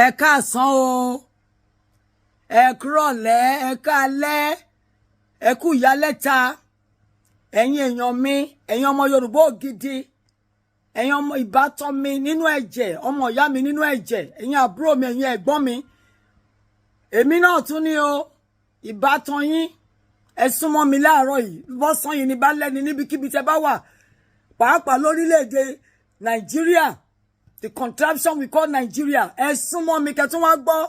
Ẹ káàsán o, ẹ kúrọ̀lẹ́, ẹ káalẹ́, ẹ kú ìyálẹ́ta. Ẹ̀yin èèyàn mi, ẹ̀yin ọmọ Yorùbá ògidì, ẹ̀yin ọmọ ìbátan mi nínú ẹ̀jẹ̀, ọmọ ìyá mi nínú ẹ̀jẹ̀, ẹ̀yin àbúrò mi, ẹ̀yin ẹ̀gbọ́n mi, èmi náà tún ní o, ìbátan yín. Ẹ súnmọ́ mi láàárọ̀ yìí, bọ́sán yìí ní bá lẹ́ni níbikíbi tẹ́ bá wà, pàápàá lórílẹ̀‐èdè Nàìjíríà, the contraption we call Nigeria. Ẹ súnmọ́ mi kẹ́ tún wá gbọ́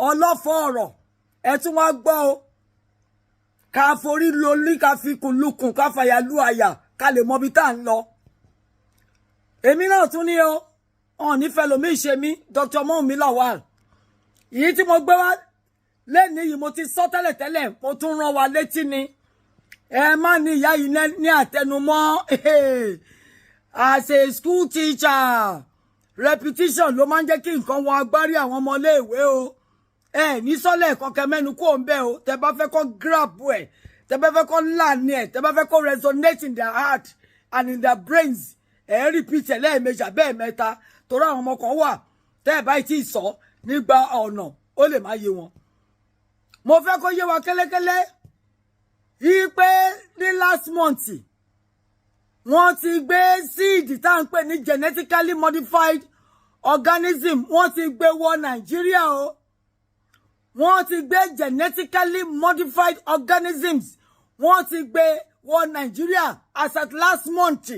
ọlọ́fọ̀ ọ̀rọ̀. Ẹ tún wá gbọ́ o, ká forí lolí, ká fi kùn lukùn, ká fàyà lu àyà, ká lè mọ ibi tá à ń lọ. Èmi náà tún ní o, ọ̀n nífẹ̀ẹ́ lomi ṣe mí, Dr. Mọ́wùnmí Lawal. Èyí tí mo gbé wá lẹ́ni yìí, mo ti sọ tẹ́lẹ̀tẹ́lẹ̀, mo tún rán wa létí ni. Ẹ má ní ìyá yìí ní àtẹnumọ́. As a school teacher, repetition ló máa ń jẹ́ kí nǹkan wọ agbárí àwọn ọmọléèwé o. Ẹ ní sọ́lẹ̀ kọ̀kẹ́ mẹ́nu kó ń bẹ́ o. Tẹ bá fẹ́ kó grab ẹ̀, tẹ bá fẹ́ kó land ẹ̀, tẹ bá fẹ́ kó resonate in their heart and in their brains, ẹ repeat ẹ̀ lẹ́ẹ̀mejì àbẹ́ẹ̀mẹ́ta, torí àwọn ọmọ kan wà tẹ́ ẹ̀ báyìí tí ì sọ nígbà ọ̀nà, ó lè má yé wọn. Mo fẹ́ kó yé wa kẹ́lẹ́kẹ́lẹ́ yí pé ní last month, wọ́n ti gbé seed tá à ń pè ní genetically modified organism, wọ́n ti gbé wọ Nàìjíríà o. Wọ́n ti gbé genetically modified organisms, wọ́n ti gbé wọ Nàìjíríà as at last month.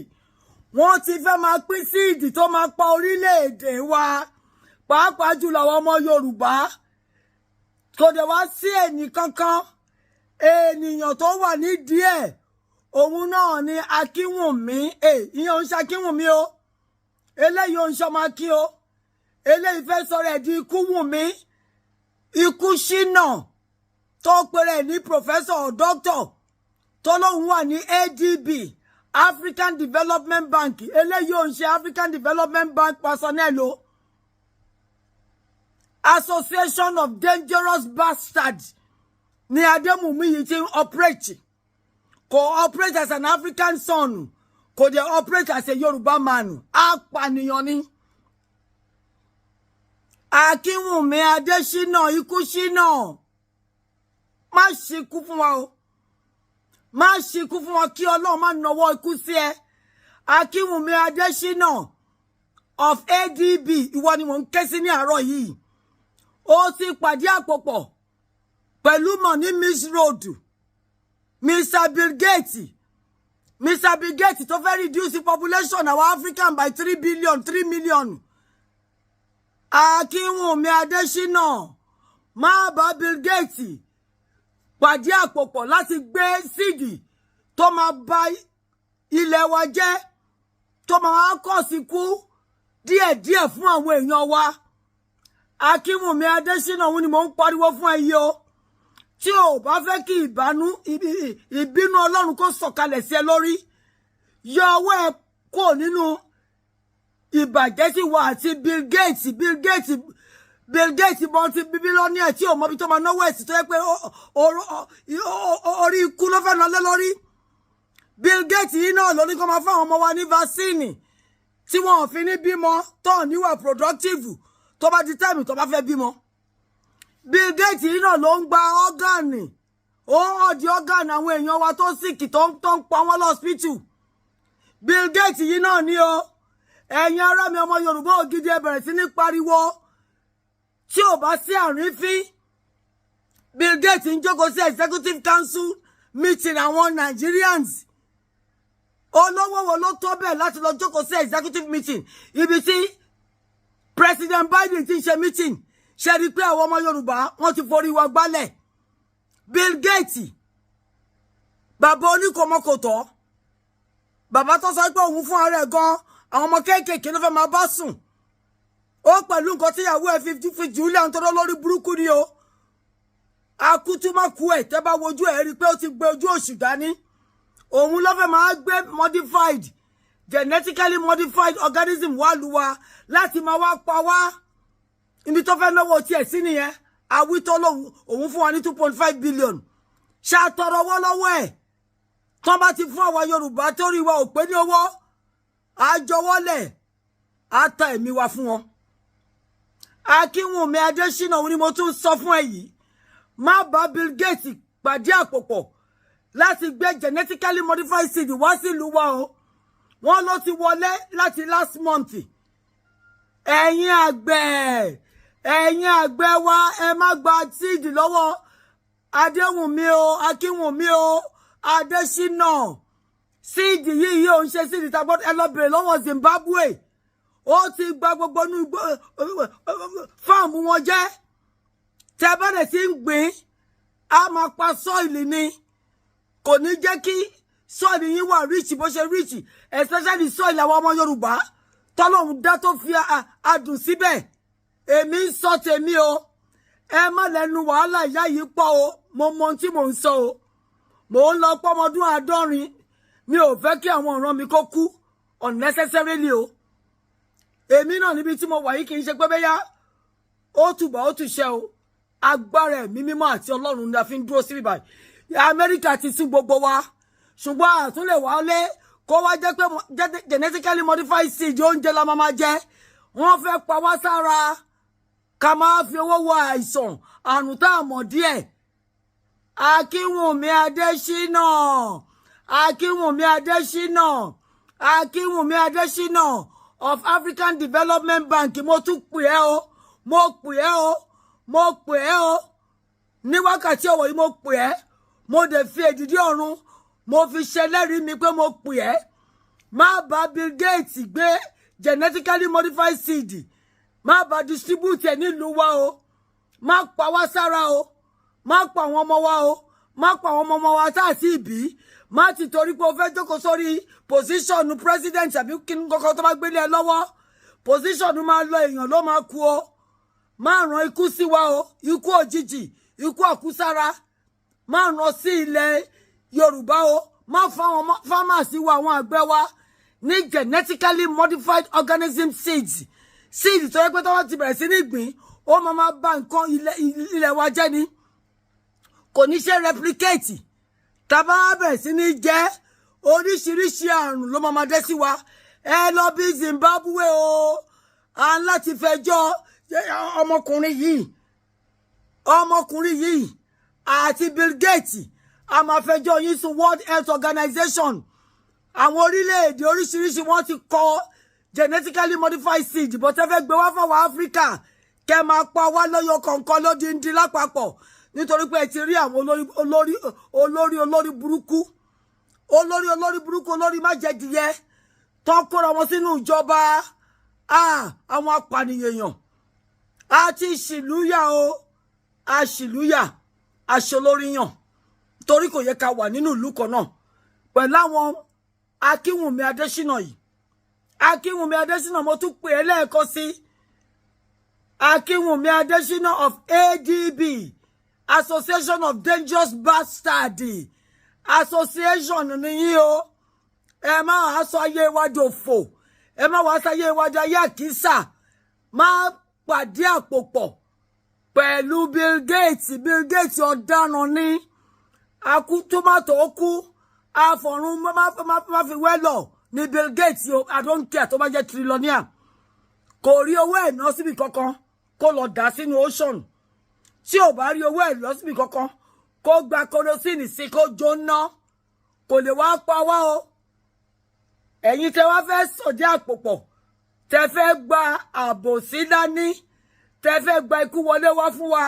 Wọ́n ti fẹ́ máa pín seed tó máa pa orílẹ̀-èdè wa, pàápàá jùlọ àwọn ọmọ Yorùbá. Kò dẹ̀ wá sí ẹnì kankan, ènìyàn tó wà nídìí ẹ̀, òun náà ni Akínwùmí. Ìyẹn ò ń ṣe Akínwùmí o, eléyìí ò ń ṣọmọ akí o. Eléyìí fẹ́ sọ̀rọ̀ ẹ̀ di ikú Wùmí, ikú ṣínà, tó pèrè ní professor or doctor, tó lóun wà ní ADB, African Development Bank. Eléyìí ò ń ṣe African Development Bank personnel o. Association of Dangerous Bastards ní Adémùmí yìí ti ń operate. Kò operate as an African son, kò dé operate as a Yorùbá man. Apànìyàn ni Akínwùmí Adésínà, ikú ṣínà. Má ṣíkú fún wa o, má ṣíkú fún wa, kí Ọlọ́run má nawọ́ ikú sí ẹ. Akínwùmí Adésínà of ADB, ìwọ ni mò ń ké sí ní àárọ̀ yìí. Ó ti pàdé àpòpọ̀ pẹ̀lú Money Miss Road, Mr Bill Gates. Mr Bill Gates tó fẹ́ reduce the population our African by 3 billion, 3 million. Akínwùmí Adésínà, má bá Bill Gates pàdé àpòpọ̀ láti gbé seed tó máa bà ilẹ̀ wa jẹ́, tó máa kọ̀ sí kú díẹ̀díẹ̀ fún àwọn èèyàn wa. Akínwùmí Adésínà, òun ni mò ń pariwo fún ẹ yìí o. Tí o bá fẹ́ kí ìbánú ìbínú Ọlọ́run kó sọ̀kalẹ̀ sí ẹ lórí, yọ ọwọ́ ẹ kó nínú ìbàjẹ́ tí wà àti Bill Gates. Bill Gates, Bill Gates multi billionaire tí ò mọbi tó máa náwó ẹ̀sìn, tó yẹ pé orí ikú ló fẹ́ ná lé lórí. Bill Gates yìí náà ló ní kó máa fún àwọn ọmọ wa ní vaccine tí wọn ò fi ní bímọ, tó níwà productive tó bá di time tó bá fẹ́ bímọ. Bill Gates yìí náà ló ń gba organ, ó ń ọ̀dì organ àwọn èèyàn wa tó sick, tó ń pa wọ́n lọ́sípítù. Bill Gates yìí náà ní o. Ẹ̀yin ará mi, ọmọ Yorùbá ògidì, ẹ bẹ̀rẹ̀ sí ní pariwo. Tí ò bá sí àrífín, Bill Gates ń jókòó sí executive council meeting àwọn Nigerians. Olówó wo ló tó bẹ́ẹ̀ láti lọ jókòó sí executive meeting ibi tí President Biden ti ń ṣe meeting? Ṣe rí i pé àwọn ọmọ Yorùbá, wọ́n ti forí wa gbálẹ̀? Bill Gates, bàbá oníkòmọkòtọ́, bàbá tó sọ pé òun fún ara ẹ̀ gan, àwọn ọmọ kéékèèké ló fẹ́ máa bá sùn, ó pẹ̀lú nǹkan tíyàwó ẹ̀ fi jùlẹ̀ ń tọ́lọ́ lórí burúkú ni o. Akútúmọ̀kú ẹ̀, tẹ́ bá wojú ẹ̀ rí i pé ó ti gbé ojú òṣì dání. Òun ló fẹ́ máa gbé modified, genetically modified organism wá lu wa láti máa wá pa wá. Ibi tó fẹ́ náwó tiẹ̀ sí nìyẹn. Awítọ́ lòun òun fún wa ní 2.5 billion, ṣàtọrọ owó lọ́wọ́ ẹ̀. Tán bá ti fún àwa Yorùbá torí wa ò pé ní owó, àjọwọ́lẹ̀ á ta ẹ̀mí wa fún wọn. Akínwùmí Adésínà, òun ni mo tún sọ fún ẹ yìí, má bá Bill Gates pàdé àpòpọ̀ láti gbé genetically modified seed wá sílùú wa o. Wọ́n ló ti wọlé láti last month. Ẹ̀yin àgbẹ̀, ẹ̀yin àgbẹ̀ wa, ẹ má gba seed lọ́wọ́ Adéwùnmí o, Akínwùmí o, Adésínà. Seed yìí yìí ò ń ṣe seed tá a gbọ́dọ̀. Ẹ lọ bèrè lọ́wọ́ Zimbabwe, ó ti gba gbogbo inú farm wọn jẹ́. Tẹ bá dẹ̀ ti ń gbìn, á máa pa soil ni, kò ní jẹ́ kí soil yín wà rich bó ṣe rich, especially soil àwọn ọmọ Yorùbá tọ́lọ́hún dá tó fi adùn síbẹ̀. Èmi ń sọ tèmi o. Ẹ má lẹ́nu wàhálà ìyá yìí pọ̀ o. Mo mọ ohun tí mò ń sọ o. Mò ń lọ pọ́mọdún 70. Mi ò fẹ́ kí àwọn ọ̀ràn mi kó kú unnecessarily o. Èmi náà, níbi tí mo wà yìí, kì í ṣe pé bẹ́yà ó tùbọ̀ ó tùṣẹ́ o. Agbára Ẹ̀mí Mímọ́ àti Ọlọ́run ni a fi ń dúró síbí báyìí. Amẹ́ríkà ti sún gbogbo wa, ṣùgbọ́n àtúnlẹ̀ wálé kó wá jẹ́ pé genetically modified seed oúnjẹ la máa jẹ. Wọ́n fẹ́ pa wá sára ká máa fi owó wọ àìsàn àrùn tá a mọ̀ díẹ̀. Akínwùmí Adésínà, Akínwùmí Adésínà, Akínwùmí Adésínà of African Development Bank, mo tún pè ẹ́ o, mo pè ẹ́ o, mo pè ẹ́ o. Ní wákàtí ọ̀wọ̀ yìí, mo pè ẹ́. Mo dẹ̀ fi èdìdí ọ̀run, mo fi ṣẹlẹ́rìí mi pé mo pè ẹ́. Má bá Bill Gates gbé genetically modified seed, má bá distribute ẹ̀ nílùú wa o. Má pa wá sára o, má pa àwọn ọmọ wa o, má pa àwọn ọmọ ọmọ wa tá a sì bí. Má ti torí pé o fẹ́ jókòó sórí position president àbí kí n kọ́kọ́ tó bá gbélé ẹ lọ́wọ́. Position máa lọ, èèyàn ló máa kú o. Má rán ikú sí wa o, ikú òjijì, ikú àkúsára, má rán sí ilẹ̀ Yorùbá o. Má fáwọn farmers wa, àwọn àgbẹ̀ wa, ní genetically modified organism seeds, seed tó yẹ pé tọ́wọ́ ti bẹ̀rẹ̀ sí ní gbìn, ó máa máa bà nǹkan ilẹ̀ wa jẹ́ ni, kò ní ṣe replicate. Tàbá bẹ̀rẹ̀ sí ní jẹ́, oríṣiríṣi àrùn ló máa máa dé sí wa. Ẹ lọ bí Zimbabwe o. À ń láti fẹjọ́ ọmọkùnrin yìí, ọmọkùnrin yìí àti Bill Gates, a máa fẹjọ́ yín sùn World Health Organization. Àwọn orílẹ̀-èdè oríṣiríṣi, wọ́n ti kọ genetically modified seed bó tẹ́ fẹ́ gbé wá fáwọn Áfíríkà, kẹ́ máa pa wá lọ́yọ̀ kọ̀ọ̀kan lódìndín lápapọ̀, nítorí pé ẹ ti rí àwọn olórí, olórí, olórí, olórí burúkú, olórí, olórí burúkú, olórí májẹdìyẹ tó kóra wọn sínú ìjọba, àwọn apànìyàn. A ti ṣìlúyà o, a ṣìlúyà, aṣolóríyàn, torí kò yẹ ká wà nínú ìlú kan náà pẹ̀lú àwọn Akínwùmí Adésínà yìí. Akínwùmí Adésínà, mo tún pè é lẹ́ẹ̀kan sí, Akínwùmí Adésínà of ADB, Association of Dangerous Bastard Association nìyí o. Ẹ má wàá sọ ayé iwájú òfò, ẹ má wàá sọ ayé iwájú ayé àkísà. Má pàdé àpòpọ̀ pẹ̀lú Bill Gates. Bill Gates ọ̀daràn ni. Akú tomato kú àfọ̀run má fi wẹ́lọ̀ ní Bill Gates o. I don't care tó bá jẹ́ trillionaire, kò rí owó ẹ̀ ná síbi kankan, kó lọ dà sínú ocean. Tí ò bá rí owó ẹ̀ lọ síbi kankan, kó gba kerosene sí, kó jóná. Kò lè wá pa wá o. Ẹ̀yin tẹ́ wá fẹ́ sọ̀dí àpòpọ̀, tẹ́ fẹ́ gba àbòsí dání, tẹ́ fẹ́ gba ikú wọlé wá fún wa,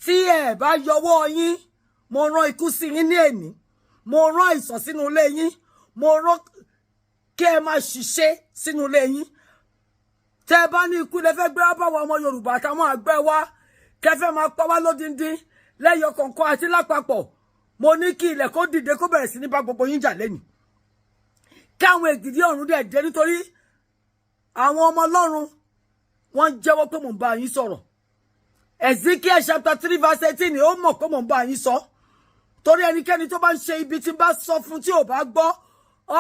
tí ẹ bá yọwọ́ yín, mo rán ikú sí yín ní èní, mo rán àìsàn sínú ilé yín, mo rán kí ẹ máa ṣiṣẹ́ sínú ilé yín. Tẹ́ bá ní ikú lẹ fẹ́ gbé wá báwọn ọmọ Yorùbá àtàwọn àgbẹ̀ wa, kẹ́ fẹ́ máa pa wá lódindín lẹ́yọ kọ̀ọ̀kan àti lápapọ̀, mo ní kí ilẹ̀ kó dìde, kó bẹ̀rẹ̀ sí ní bá gbogbo yín jà lẹ́nu, káwọn ègìdí ọ̀run dẹ̀ dé, nítorí àwọn ọmọ Ọlọ́run, wọ́n jẹ́wọ́ pé mò ń bá yín sọ̀rọ̀. Ezekiel chapter 3 verse 18, ó mọ̀ pé mò ń bá yín sọ, torí ẹnikẹ́ni tó bá ń ṣe ibi tí ń bá sọ fún tí ò bá gbọ́,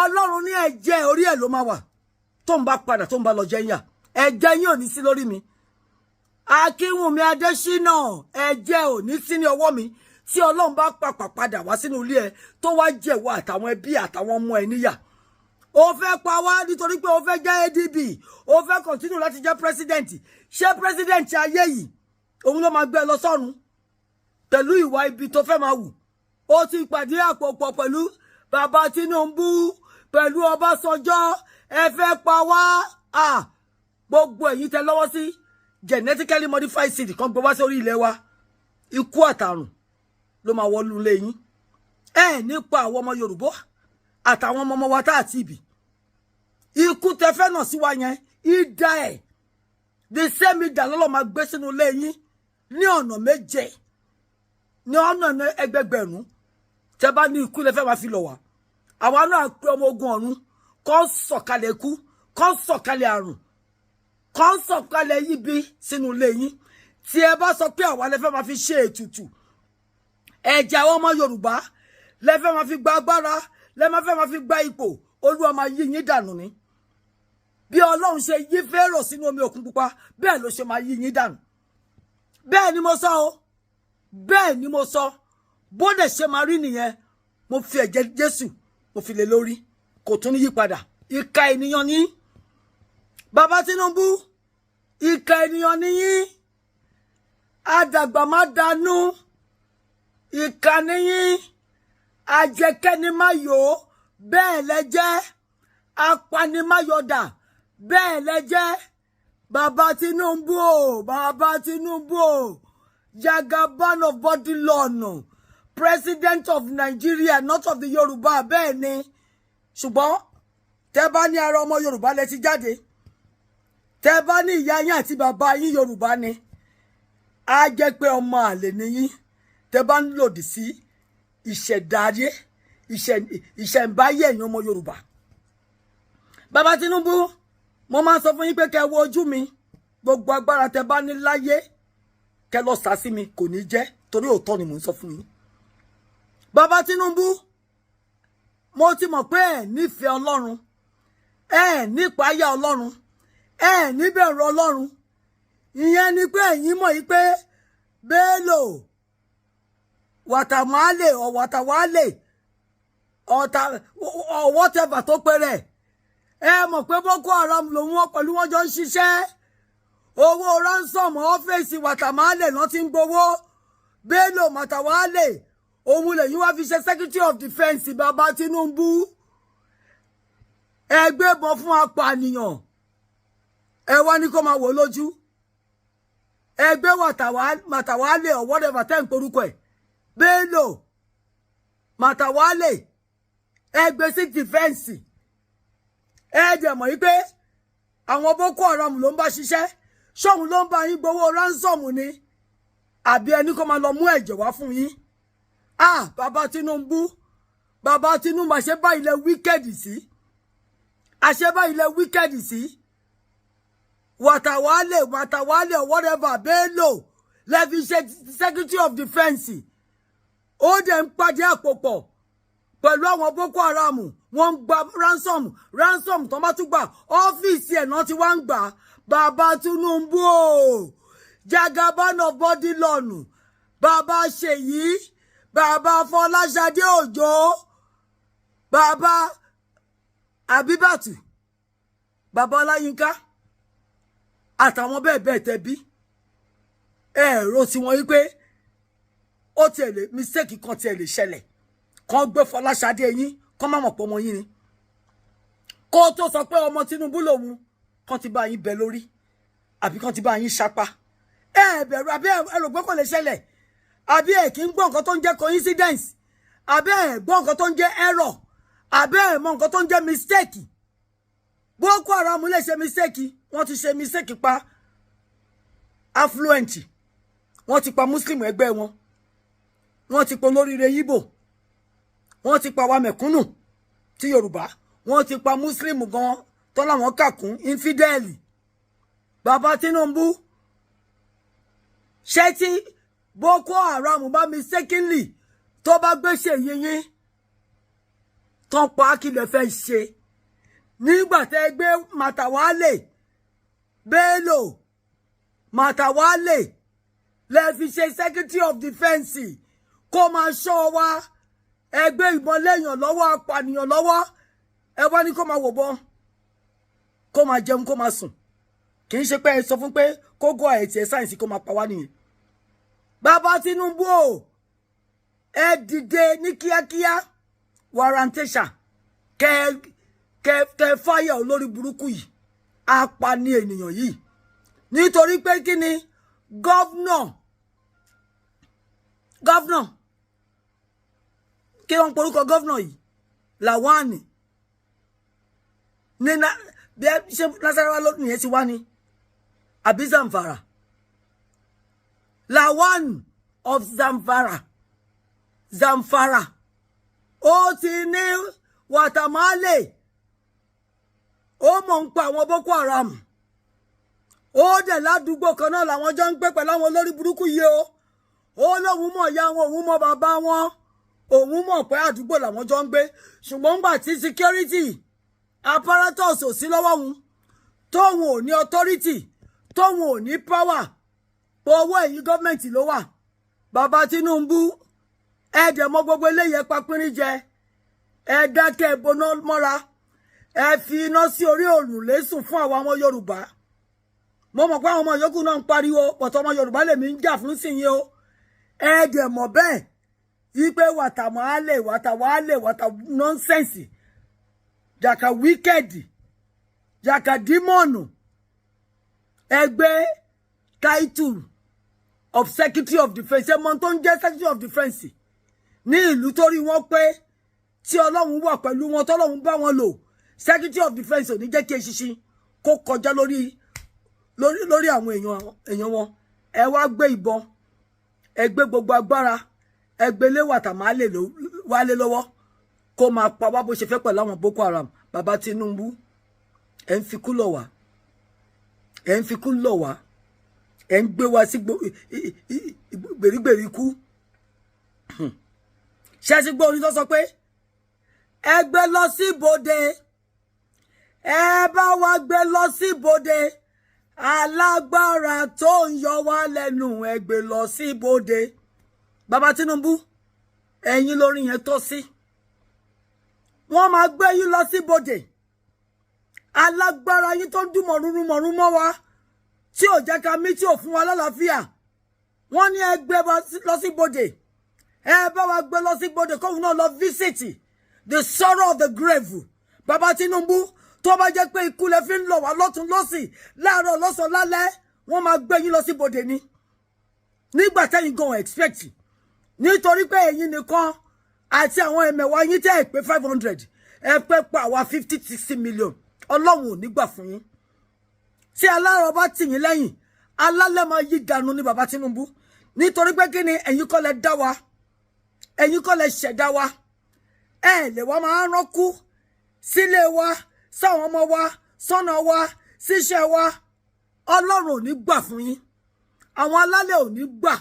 Ọlọ́run ní ẹ̀jẹ̀ orí ẹ̀ ló máa wà tó ń bá padà, tó ń bá lọ jẹ́ yà. Ẹ̀jẹ̀ yín ò ní sí lórí mi. Akínwùmí Adésínà, ẹ̀jẹ̀ ò ní sí ní ọwọ́ mi tí Ọlọ́run bá pàpà padà wá sínú ilé ẹ, tó wá jẹ̀wọ́ àtàwọn ẹbí àtàwọn ọmọ ẹ níyà. O fẹ́ pa wá nítorí pé o fẹ́ jẹ́ ADB, o fẹ́ continue láti jẹ́ president. Ṣé president ayé yìí òun ló máa gbé ẹ lọ sọ́run pẹ̀lú ìwà ibi tó fẹ́ máa wù? Ó ti pàdé àpòpọ̀ pẹ̀lú bàbá Tinubu, pẹ̀lú Ọbásanjọ́. Ẹ fẹ́ pa wá. Gbogbo ẹ̀yin tẹ lọ́wọ́ sí genetically modified seed kan gbé wá sórí ilẹ̀ wa, ikú àtàrùn ló máa wọlú ilé yín. Ẹ nípa àwọn ọmọ Yorùbá àtàwọn ọmọ ọmọ wa tá àti ibì ikú tẹ fẹ́ nà sí wa yẹn, ìdá ẹ̀, the same ìdá lọ́lọ́ máa gbé sínú ilé yín ní ọ̀nà méje, ní ọ̀nà ẹgbẹgbẹ̀rún. Tẹ bá ní ikú lẹ fẹ́ máa fi lọ̀ wá, àwa náà pé ọmọ ogun ọ̀run kó sọ̀kalẹ̀ ikú, kó sọ̀kalẹ̀ àrùn, kó sọ̀kalẹ̀ ibi sínú ilé yín. Tí ẹ bá sọ pé àwa lẹ fẹ́ máa fi ṣe ètùtù, ẹ̀jẹ̀ àwọn ọmọ Yorùbá lẹ fẹ́ máa fi gba agbára, lẹ máa fẹ́ máa fi gba ipò, Olúwa máa yí yín dànù ni. Bí Ọlọ́run ṣe yí Fẹ́rò sínú omi òkun pupa, bẹ́ẹ̀ ló ṣe máa yí yín dànù. Bẹ́ẹ̀ ni mo sọ o, bẹ́ẹ̀ ni mo sọ. Bó dẹ̀ ṣe máa rí nìyẹn. Mo fi ẹ̀jẹ̀ Jésù, mo fi lé lórí, kò tún ní yí padà. Ìka ènìyàn ní bàbá Tinubu, ìka ènìyàn ní yín, àdàgbà má dànù, ìka níyín, àjẹkẹ́ni má yò, bẹ́ẹ̀ lẹ jẹ́, apanimáyọ̀dà, bẹ́ẹ̀ lẹ jẹ́. Bàbá Tinubu o, bàbá Tinubu o, Jagaban of Bodilon, president of Nigeria, not of the Yorùbá. Bẹ́ẹ̀ ni, ṣùgbọ́n tẹ́ bá ní ara ọmọ Yorùbá lẹ ti jáde, tẹ́ bá ní ìyá yín àti bàbá yín Yorùbá ni, á jẹ́ pé ọmọ àlè ni yín. Tẹ́ bá ń lòdì sí ìṣẹ̀dáyé, ìṣẹ̀ǹbáyé ẹ̀yin ọmọ Yorùbá. Bàbá Tinubu, mo máa ń sọ fún yín pé kẹ́ wo ojú mi. Gbogbo agbára tẹ́ bá ní láyé, kẹ́ lọ sá sí mi, kò ní jẹ́, torí òótọ́ ni mò ń sọ fún yín. Bàbá Tinubu, mo ti mọ̀ pé ẹ nífẹ̀ẹ́ Ọlọ́run, ẹ nípayà Ọlọ́run, ẹ níbẹ̀rù Ọlọ́run. Ìyẹn ni pé ẹ̀yin mọ̀ yí pé Bello Wàtàmálè or Wàtàwálè ọ̀tà or whatever tó péré, ẹ mọ̀ pé Boko Haram lòun wọn pẹ̀lú wọn jọ ń ṣiṣẹ́. Owó ransom, ọ́fíìsì Wàtàmálè náà ti ń gbowó. Bello Màtàwálè òun lèyìn wá fi ṣe Secretary of Defence. Bàbá Tinubu, ẹ gbébọn fún apànìyàn, ẹ wá ní kó máa wò lójú. Ẹ gbé Màtàwálè or whatever tẹ́ ń porúkọ ẹ̀, Bello Màtàwálè, ẹ gbé sí defence. Ẹ dẹ̀ mọ̀ yí pé àwọn Boko Haram ló ń bá ṣiṣẹ́. Ṣóun ló ń bá yín gbowó ransom ni, àbí ẹni kó máa lọ mú ẹ̀jẹ̀ wá fún yín? Ah, bàbá Tinubu, bàbá Tinubu, àṣẹ báyìí lẹ wicked sí, àṣẹ báyìí lẹ wicked sí. Wàtàwálè, Màtàwálè or whatever, Bello lẹ fi ṣe Secretary of Defence. Ó dẹ̀ ń pàdé àpòpọ̀ pẹ̀lú àwọn Boko Haram. Wọ́n ń gba ransom. Ransom tó bá tún gbà, ọ́fíìsì ẹ̀ náà ti wá ń gbà. Bàbá Tinubu o, Jagaban of Bodilon, bàbá Ṣèyí, bàbá Fọláṣadé Òjó, bàbá Àbíbàtù, bàbá Ọláyínká àtàwọn bẹ́ẹ̀ bẹ́ẹ̀ tẹ́ bí ẹ̀rọ tí wọ́n yí pé ó tiẹ̀ lè mistake kan tiẹ̀ lè ṣẹlẹ̀, kàn gbé Fọláṣadé yín, kàn má mọ̀ pé ọmọ yín ni, kó tó sọ pé ọmọ Tinubu lòun, kàn ti bá yín bẹ lórí àbí kàn ti bá yín ṣapá. Ẹ bẹ̀rù àbí ẹ rò pé kò lè ṣẹlẹ̀? Àbí ẹ kì í gbọ́ nǹkan tó ń jẹ́ coincidence? Àbí ẹ gbọ́ nǹkan tó ń jẹ́ error? Àbí ẹ mọ̀ nǹkan tó ń jẹ́ mistake? Boko Haram lè ṣe mistake. Wọ́n ti ṣe mistake pa affluent, wọ́n ti pa Muslim ẹgbẹ́ wọn, wọ́n ti pa olóríire Yíbò, wọ́n ti pa wa mẹ̀kúnnù tí Yorùbá, wọ́n ti pa Muslim gan tọ́lá wọn kà kún infidel. Bàbá Tinubu, ṣé tí Boko Haram bá mistakenly tó bá gbéṣẹ́ yín tán pa, kí lè fẹ́ ṣe nígbà tẹ́ gbé Màtàwálè, Bello Màtàwálè lẹ fi ṣe Secretary of Defence kó máa ṣọ́ wa? Ẹgbẹ́ ìbọn lẹ́yìn lọ́wọ́, apànìyàn lọ́wọ́. Ẹ wá ní kó máa wò bọ́, kó máa jẹun, kó máa sùn. Kì í ṣe pé ẹ sọ fún pé kó go àìtì ẹ sáyẹ̀nsì kó máa pa wá nìyẹn. Bàbá Tinubu o, ẹ dìde ní kíákíá, warrantation, kẹ fáyà olórí burúkú yìí, apani ènìyàn yìí. Nítorí pé kí ni? Governor, kí wọ́n porúkọ governor yìí, Lawani ní bí ẹ ṣe Nasarawa ló nìyẹn ti wá ní àbí Zamfara. Lawan of Zamfara, ó ti ní wàtàmálè, ó mọ̀ ń pa àwọn Boko Haram. Ó dẹ̀ ládùúgbò kan náà làwọn jọ ń gbé pẹ̀lú àwọn olórí burúkú yìí o. Ó lóun mọ̀ ìyá wọn, òun mọ̀ bàbá wọn, òun mọ̀ pé àdúgbò làwọn jọ ń gbé. Ṣùgbọ́n ńgbà tí security apparatus ò sí lọ́wọ́ òun, tóun ò ní authority, tóun ò ní power, owó ẹ̀yìn gọ́ọ̀mẹ̀ntì ló wà. Bàbá Tinubu, ẹ dẹ̀ mọ̀ gbogbo eléyìí, ẹ pa pínrín jẹ, ẹ dákẹ́, boná mọ́ra, ẹ fi iná sí orí òrùlé sùn fún àwọn ọmọ Yorùbá. Mo mọ̀ pé àwọn ọmọ yòókù náà ń pariwo pọ̀tọ́. Ọmọ Yorùbá lèmi ń jà fún sí yín o. Ẹ dẹ̀ mọ̀ bẹ́ẹ̀ wípé wàtàmọ́álè, wàtàwálè, wàtà nonsense, jàkà wicked, jàkà demon. Ẹgbẹ́ title of Secretary of Defence, ẹ mọ̀ tó ń jẹ́ Secretary of Defence ní ìlú tó rí wọn pé tí Ọlọ́run wà pẹ̀lú wọn, tọ́lọ́run bá wọn lò. Secretary of Defence ò ní jẹ́ kí eṣinṣin kó kọjá lórí àwọn èèyàn wọn. Ẹ wá gbé ìbọn, ẹ gbé gbogbo agbára, ẹ gbé lé wàtàmálè wálé lọ́wọ́ kó máa pa wá bó ṣe fẹ́ pẹ̀lú àwọn Boko Haram. Bàbá Tinubu, ẹ ń fikú lọ̀ wá, ẹ ń fikú lọ̀ wá, ẹ ń gbé wa sí gbèrígbèrí ikú. Ṣé ẹ ti gbọ́ orin tó sọ pé ẹ gbé lọ sí ibodè, ẹ bá wa gbé lọ sí ibodè, alágbára tó ń yọ wá lẹ́nu, ẹ gbé lọ sí ibodè? Bàbá Tinubu, ẹ̀yin lórí yẹn tọ́ sí. Wọ́n máa gbé yín lọ sí ibodè. Alágbára yín tó ń dún mọ̀rúnrún mọ̀rún mọ́ wa, tí ò jẹ́ ká mí, tí ò fún wa lálàáfíà, wọ́n ní ẹ gbé lọ sí ibodè. Ẹ bá wa gbé lọ sí ibodè, kóun náà lọ visit the sorrow of the grave. Bàbá Tinubu, tó bá jẹ́ pé ikú lẹ fi ń lọ wá lọ́tún lọ́sì, láàárọ̀, lọ́sàn, lálẹ́, wọ́n máa gbé yín lọ sí ibodè ni nígbà tẹ́yìn gan expect. Nítorí pé ẹ̀yin nìkan àti àwọn ẹ̀mẹ̀wá yín tẹ́ ẹ̀ pé 500, ẹ pẹ́ pa àwa 50-60 million. Ọlọ́run ò ní gbà fún yín. Tí alárọ̀ bá tì yín lẹ́yìn, alálẹ̀ máa yí dànù ní bàbá Tinubu. Nítorí pé kí ni? Ẹ̀yin kọ́ lẹ dá wa, ẹ̀yin kọ́ lẹ ṣẹ̀dá wa. Ẹ lè wá máa rán kú sílé wa, sáwọn ọmọ wa, sọ́nà wa, síṣẹ́ wa. Ọlọ́run ò ní gbà fún yín, àwọn alálẹ̀ ò ní gbà,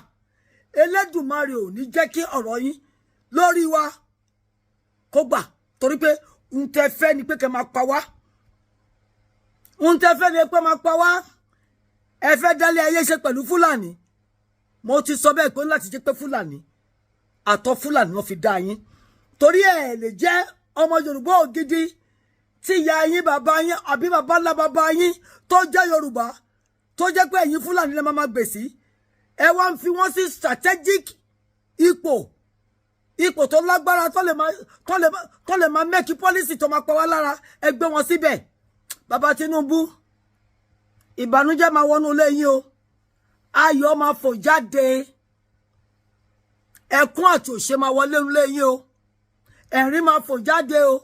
Elédùmarè ò ní jẹ́ kí ọ̀rọ̀ yín lórí wa kó gbà. Torí pé ń tẹ́ fẹ́ ni pé kẹ́ máa pa wá, ń tẹ́ fẹ́ ni pé máa pa wá. Ẹ fẹ́ dálé ayé ṣe pẹ̀lú Fúlàní. Mo ti sọ bẹ́ẹ̀ pé láti jẹ́ pé Fúlàní àtọ̀ Fúlàní wọn fi dá yín, torí ẹ lè jẹ́ ọmọ Yorùbá ògidì tí ìyá yín, bàbá yín àbí bàbá ńlá bàbá yín tó jẹ́ Yorùbá, tó jẹ́ pé ẹ̀yin Fúlàní lè máa gbèsè. Ẹ wá ń fi wọ́n sí strategic ipò, ipò tó lágbára, tó lè máa make policy tó máa pa wá lára. Ẹ gbé wọn síbẹ̀. Bàbá Tinubu, ìbànújẹ́ máa wọnú ilé yín o, ayọ̀ máa fò jáde, ẹkún àti òṣè máa wọlé ilé yín o, ẹ̀rín máa fò jáde o,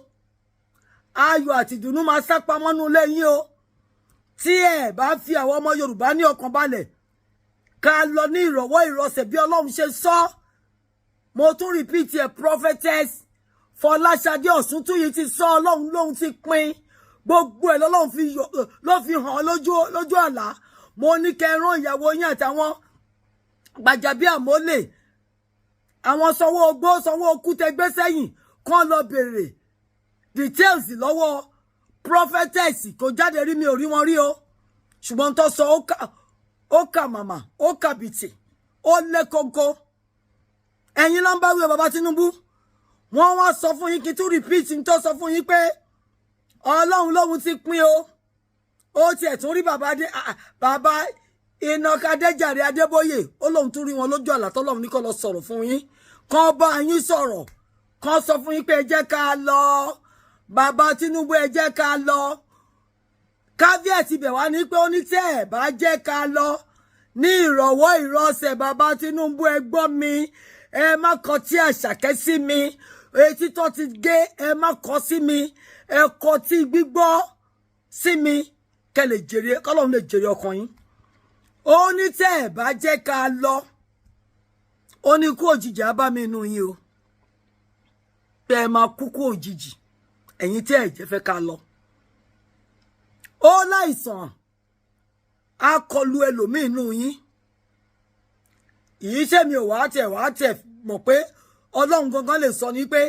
ayọ̀ àti ìdùnnú máa sá pamọ́ nú ilé yín o. Tí ẹ bá fi àwọn ọmọ Yorùbá ní ọkàn balẹ̀, ká lọ ní ìrọ̀wọ́ ìrọsẹ̀ bí Ọlọ́run ṣe sọ. Mo tún repeat ẹ, Prophetess Fọláṣadé Ọ̀ṣuntúyì ti sọ, Ọlọ́run lóhun ti pín gbogbo ẹ̀, lọ́lọ́run fi ló fi hàn lójú lójú àlá. Mo ní kẹ́ rán ìyàwó yín àtàwọn Gbàjàbíàmólè, àwọn sanwó ogbó, sanwó okú tẹgbẹ́ sẹ́yìn, kán lọ béèrè details lọ́wọ́ prophetess. Kò jáde rí, mi ò rí wọn rí o, ṣùgbọ́n tó sọ, ó kà màmá, ó kà bìtì, ó lé kókó. Ẹ̀yin ló ń bá wí o, bàbá Tinubu. Wọ́n wá sọ fún yín, kí n tún repeat n tó sọ fún yín pé Ọlọ́run lóhun ti pín o. Ó tiẹ̀ tún rí bàbá dé, bàbá Enoch Adéjàre Adébóyè. Ó lóun tún rí wọn lójú àlá, tọ́lọ́run ní kó lọ sọ̀rọ̀ fún yín, kán bá yín sọ̀rọ̀, kán sọ fún yín pé ẹ jẹ́ ká lọ. Bàbá Tinubu, ẹ jẹ́ ká lọ. Caveat ibẹ̀ wá ní pé ó ní tẹ́ ẹ̀ bá jẹ́ ká lọ ní ìrọ̀wọ́ ìrọsẹ̀, bàbá Tinubu, ẹ gbọ́ mi, ẹ má kọ tí Àṣàkẹ́ sí mi. Etí tó ti gé, ẹ má kọ sí mi, ẹ kọ tí gbígbọ́ sí mi, kẹ́ lè jèrè, kọ́lọ́run lè jèrè ọkàn yín. Ó ní tẹ́ ẹ̀ bá jẹ́ ká lọ, ó ní kú òjijì á bá mi inú yín o, pé ẹ máa kú kú òjijì, ẹ̀yin tí ẹ̀ jẹ́ fẹ́ ká lọ. Ó láìsàn á kọlu ẹlòmíín inú yín. Ìyí tẹ̀mí ò wá tẹ̀ mọ̀ pé Ọlọ́run gangan lè sọ ní pé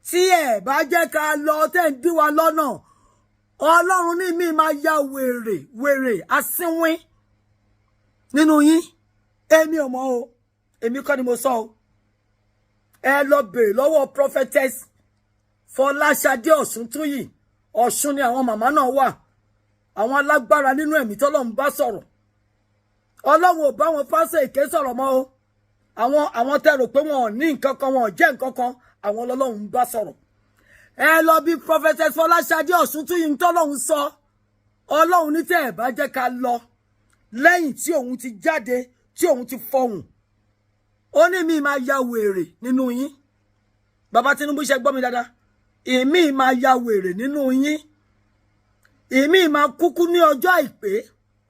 tí ẹ bá jẹ́ ká lọ, tẹ́ ń dí wa lọ́nà, Ọlọ́run ní mi máa ya wèrè, wèrè asínwín nínú yín. Èmi ò mọ̀ o, èmi kọ́ ni mo sọ o. Ẹ lọ bèrè lọ́wọ́ Prophetess Fọláṣadé Ọ̀ṣuntúyì. Ọ̀ṣun ni àwọn màmá náà wà, àwọn alágbára nínú ẹ̀mí tọ́lọ́run bá sọ̀rọ̀. Ọlọ́run ò bá wọn pásọ̀ èké sọ̀rọ̀ mọ́ o. Àwọn tẹ́ rò pé wọn ò ní nǹkan kan, wọn ò jẹ́ nǹkan kan, àwọn ọlọ́run ń bá sọ̀rọ̀. Ẹ lọ bí Prophetess Fọláṣadé Ọ̀ṣuntúyì ń tọ́lọ́run sọ. Ọlọ́run ní tẹ́ ẹ̀ bá jẹ́ ká lọ, lẹ́yìn tí òun ti jáde, tí òun ti fọhùn, ó ní mi máa ya wèrè nínú yín. Bàbá Tinubu, ṣe gbọ́ mi dáadáa? Èmi máa ya wèrè nínú yín, èmi máa kúkú ní ọjọ́ àìpé.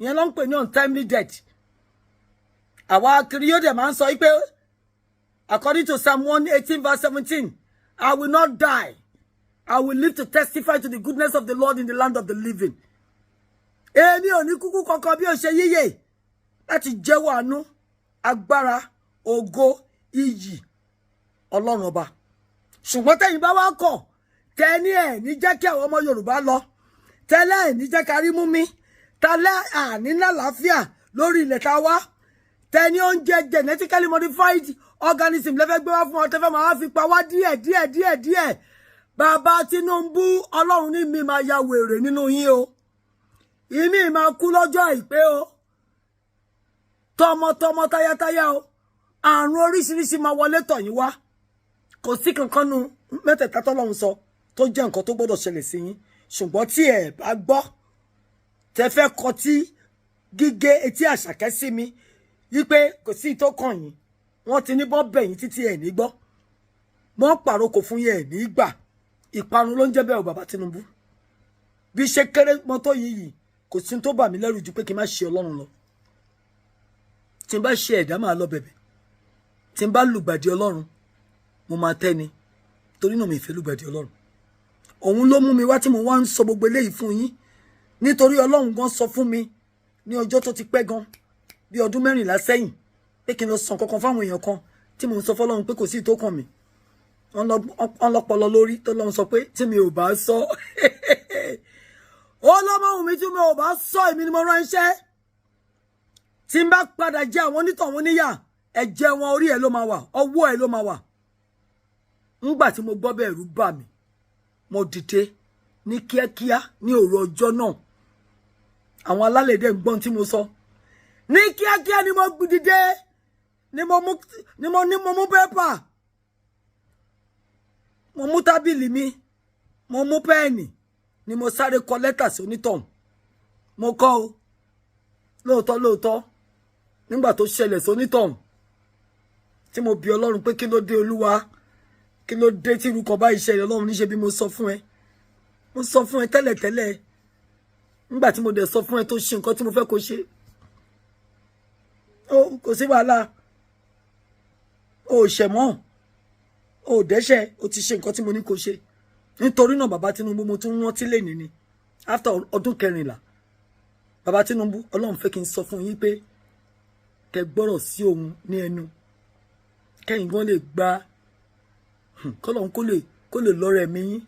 Ìyẹn ló ń pè ní untimely death. Àwa kiri yóò dẹ̀ máa ń sọ pé according to Psalm 118 verse 17, "I will not die, I will live to testify to the goodness of the Lord in the land of the living." Èmi ò ní kúkú kankan bí ó ṣe yíyè láti jẹ́wọ́ àánú, agbára, ògo, iyì Ọlọ́run Ọba. Ṣùgbọ́n tẹ̀yin bá wá kọ̀, tẹ́ ní ẹ̀ ní jẹ́ kí àwọn ọmọ Yorùbá lọ, tẹ́lẹ̀ ẹ̀ ní jẹ́ ká rí mú mi, tẹ́lẹ̀ àní lálàáfíà lórí ilẹ̀ tá a wá, tẹ́ ní oúnjẹ genetically modified organism lẹ́fẹ́ gbé wá fún ọ, tẹ́fẹ́ máa fi pa wá díẹ̀ díẹ̀ díẹ̀ díẹ̀, bàbá Tinubu, Ọlọ́run ní mi máa ya wèrè nínú yín o. Ìmí máa kú lọ́jọ́ àìpé o, tọmọtọmọ, tayátayá o. Àrùn oríṣiríṣi máa wọlé tọ̀ yín wá. Kò sí kankan nu mẹ́tẹ̀ẹ̀ta tọ́lọ́run sọ tó jẹ́ nǹkan tó gbọ́dọ̀ ṣẹlẹ̀ sí yín. Ṣùgbọ́n tí ẹ bá gbọ́, tẹ fẹ́ kọtí gígé etí Àṣàkẹ́ sí mi wípé kò sí tó kàn yín, wọ́n ti ní bọ́ bẹ̀yìn títí ẹ̀ ní gbọ́, wọ́n pàrokò fún yín, ẹ̀ ní gbà. Ìparun ló ń jẹ́ bẹ́ẹ̀ o, bàbá Tinubu. Bí ṣe kéré mọ́tò yìí, kò sí tó bà mí lẹ́rù ju pé kí n má ṣe Ọlọ́run lọ. Tí n bá ṣe ẹ̀dá, máa lọ bẹ̀bẹ̀. Tí n bá lùgbàdì Ọlọ́run, mo máa tẹ́ ni. Torí náà, mi ìfẹ́ lùgbàdì Ọlọ́run. Òun ló mú mi wá tí mo wá ń sọ gbogbo eléyìí fún yín, nítorí Ọlọ́run gan sọ fún mi ní ọjọ́ tó ti pẹ́ gan, bí ọdún 14 sẹ́yìn, pé kí n lọ sàn kankan fáwọn èèyàn kan, tí mo ń sọ fọlọ́run pé kò sí ìtókàn mi. Wọ́n lọ́pọlọ lórí tó lọ́run sọ pé tí mi ò bá sọ, ó lọ́mọ ohun mi, tí mi ò bá sọ, èmi ni mo ránṣẹ́, tí n bá padà jẹ àwọn onítọ̀hún níyà, ẹ̀jẹ̀ wọn, orí ẹ̀ ló máa wà, ọwọ́ ẹ̀ ló máa wà. Ńgbà tí mo gbọ́ bẹ́ẹ̀, ẹ̀rù bà mí. Mo dìde ní kíákíá ní òru ọjọ́ náà. Àwọn alálẹ̀ dẹ̀ ń gbọ́n tí mo sọ. Ní kíákíá ni mo dìde, ni mo mú pépà, mo mú tábìlì mi, mo mú pẹ́ẹ̀nì, ni mo sáré kọ lẹ́tà sí onítọ̀hún. Mo kọ o. Lóòótọ́ lóòótọ́, nígbà tó ṣẹlẹ̀ sí onítọ̀hún, tí mo bi Ọlọ́run pé, "Kí ló dé, Olúwa? Kí ló dé tí irú kan báyìí ṣẹlẹ̀?" Ọlọ́run níṣe bí mo sọ fún ẹ, mo sọ fún ẹ tẹ́lẹ̀tẹ́lẹ̀. Nígbà tí mo dẹ̀ sọ fún ẹ, tó ṣe nǹkan tí mo fẹ́ kó ṣe, ó kò sí wàhálà, ó ṣẹ̀ mọ́, ó dẹ́ṣẹ̀, ó ti ṣe nǹkan tí mo ní kó ṣe. Nítorí náà, bàbá Tinubu, mo tún rántí lẹ́ni ni after ọdún 14. Bàbá Tinubu, Ọlọ́run fẹ́ kí n sọ fún yín pé kẹ́ gbọ́rọ̀ sí òun ní ẹnu, kẹ́yìn gan lè gba kọ́lọ́run kó lè lọ́rọ̀ ẹ̀mí yín,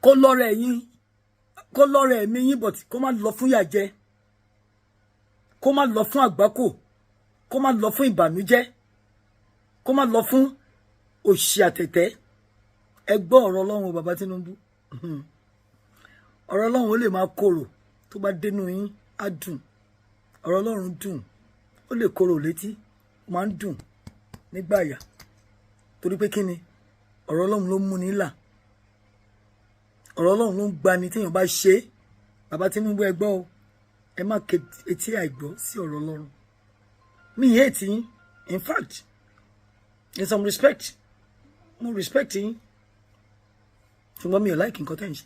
kó lọ́rọ̀ ẹ̀yìn, kó lọ́rọ̀ ẹ̀mí yín, but kó má lọ fún yàjẹ́, kó má lọ fún àgbákò, kó má lọ fún ìbànújẹ́, kó má lọ fún òṣì àtẹ̀tẹ̀. Ẹ gbọ́ ọ̀rọ̀ Ọlọ́run, bàbá Tinubu. Ọ̀rọ̀ Ọlọ́run ó lè máa korò, tó bá dénú yín á dùn. Ọ̀rọ̀ Ọlọ́run dùn, ó lè korò létí, ó máa ń dùn nígbà yà, torí pé kí ni? Ọ̀rọ̀ Ọlọ́run ló ń múni là, ọ̀rọ̀ Ọlọ́run ló ń gbani téèyàn bá ṣe é. Bàbá Tinubu, ẹ gbọ́ o, ẹ má ke etí àìgbọ́ sí ọ̀rọ̀ Ọlọ́run. Mi hate yín. In fact, in some respect, mo respect yín, ṣùgbọ́n mi ò like nǹkan tẹ́ ń ṣe.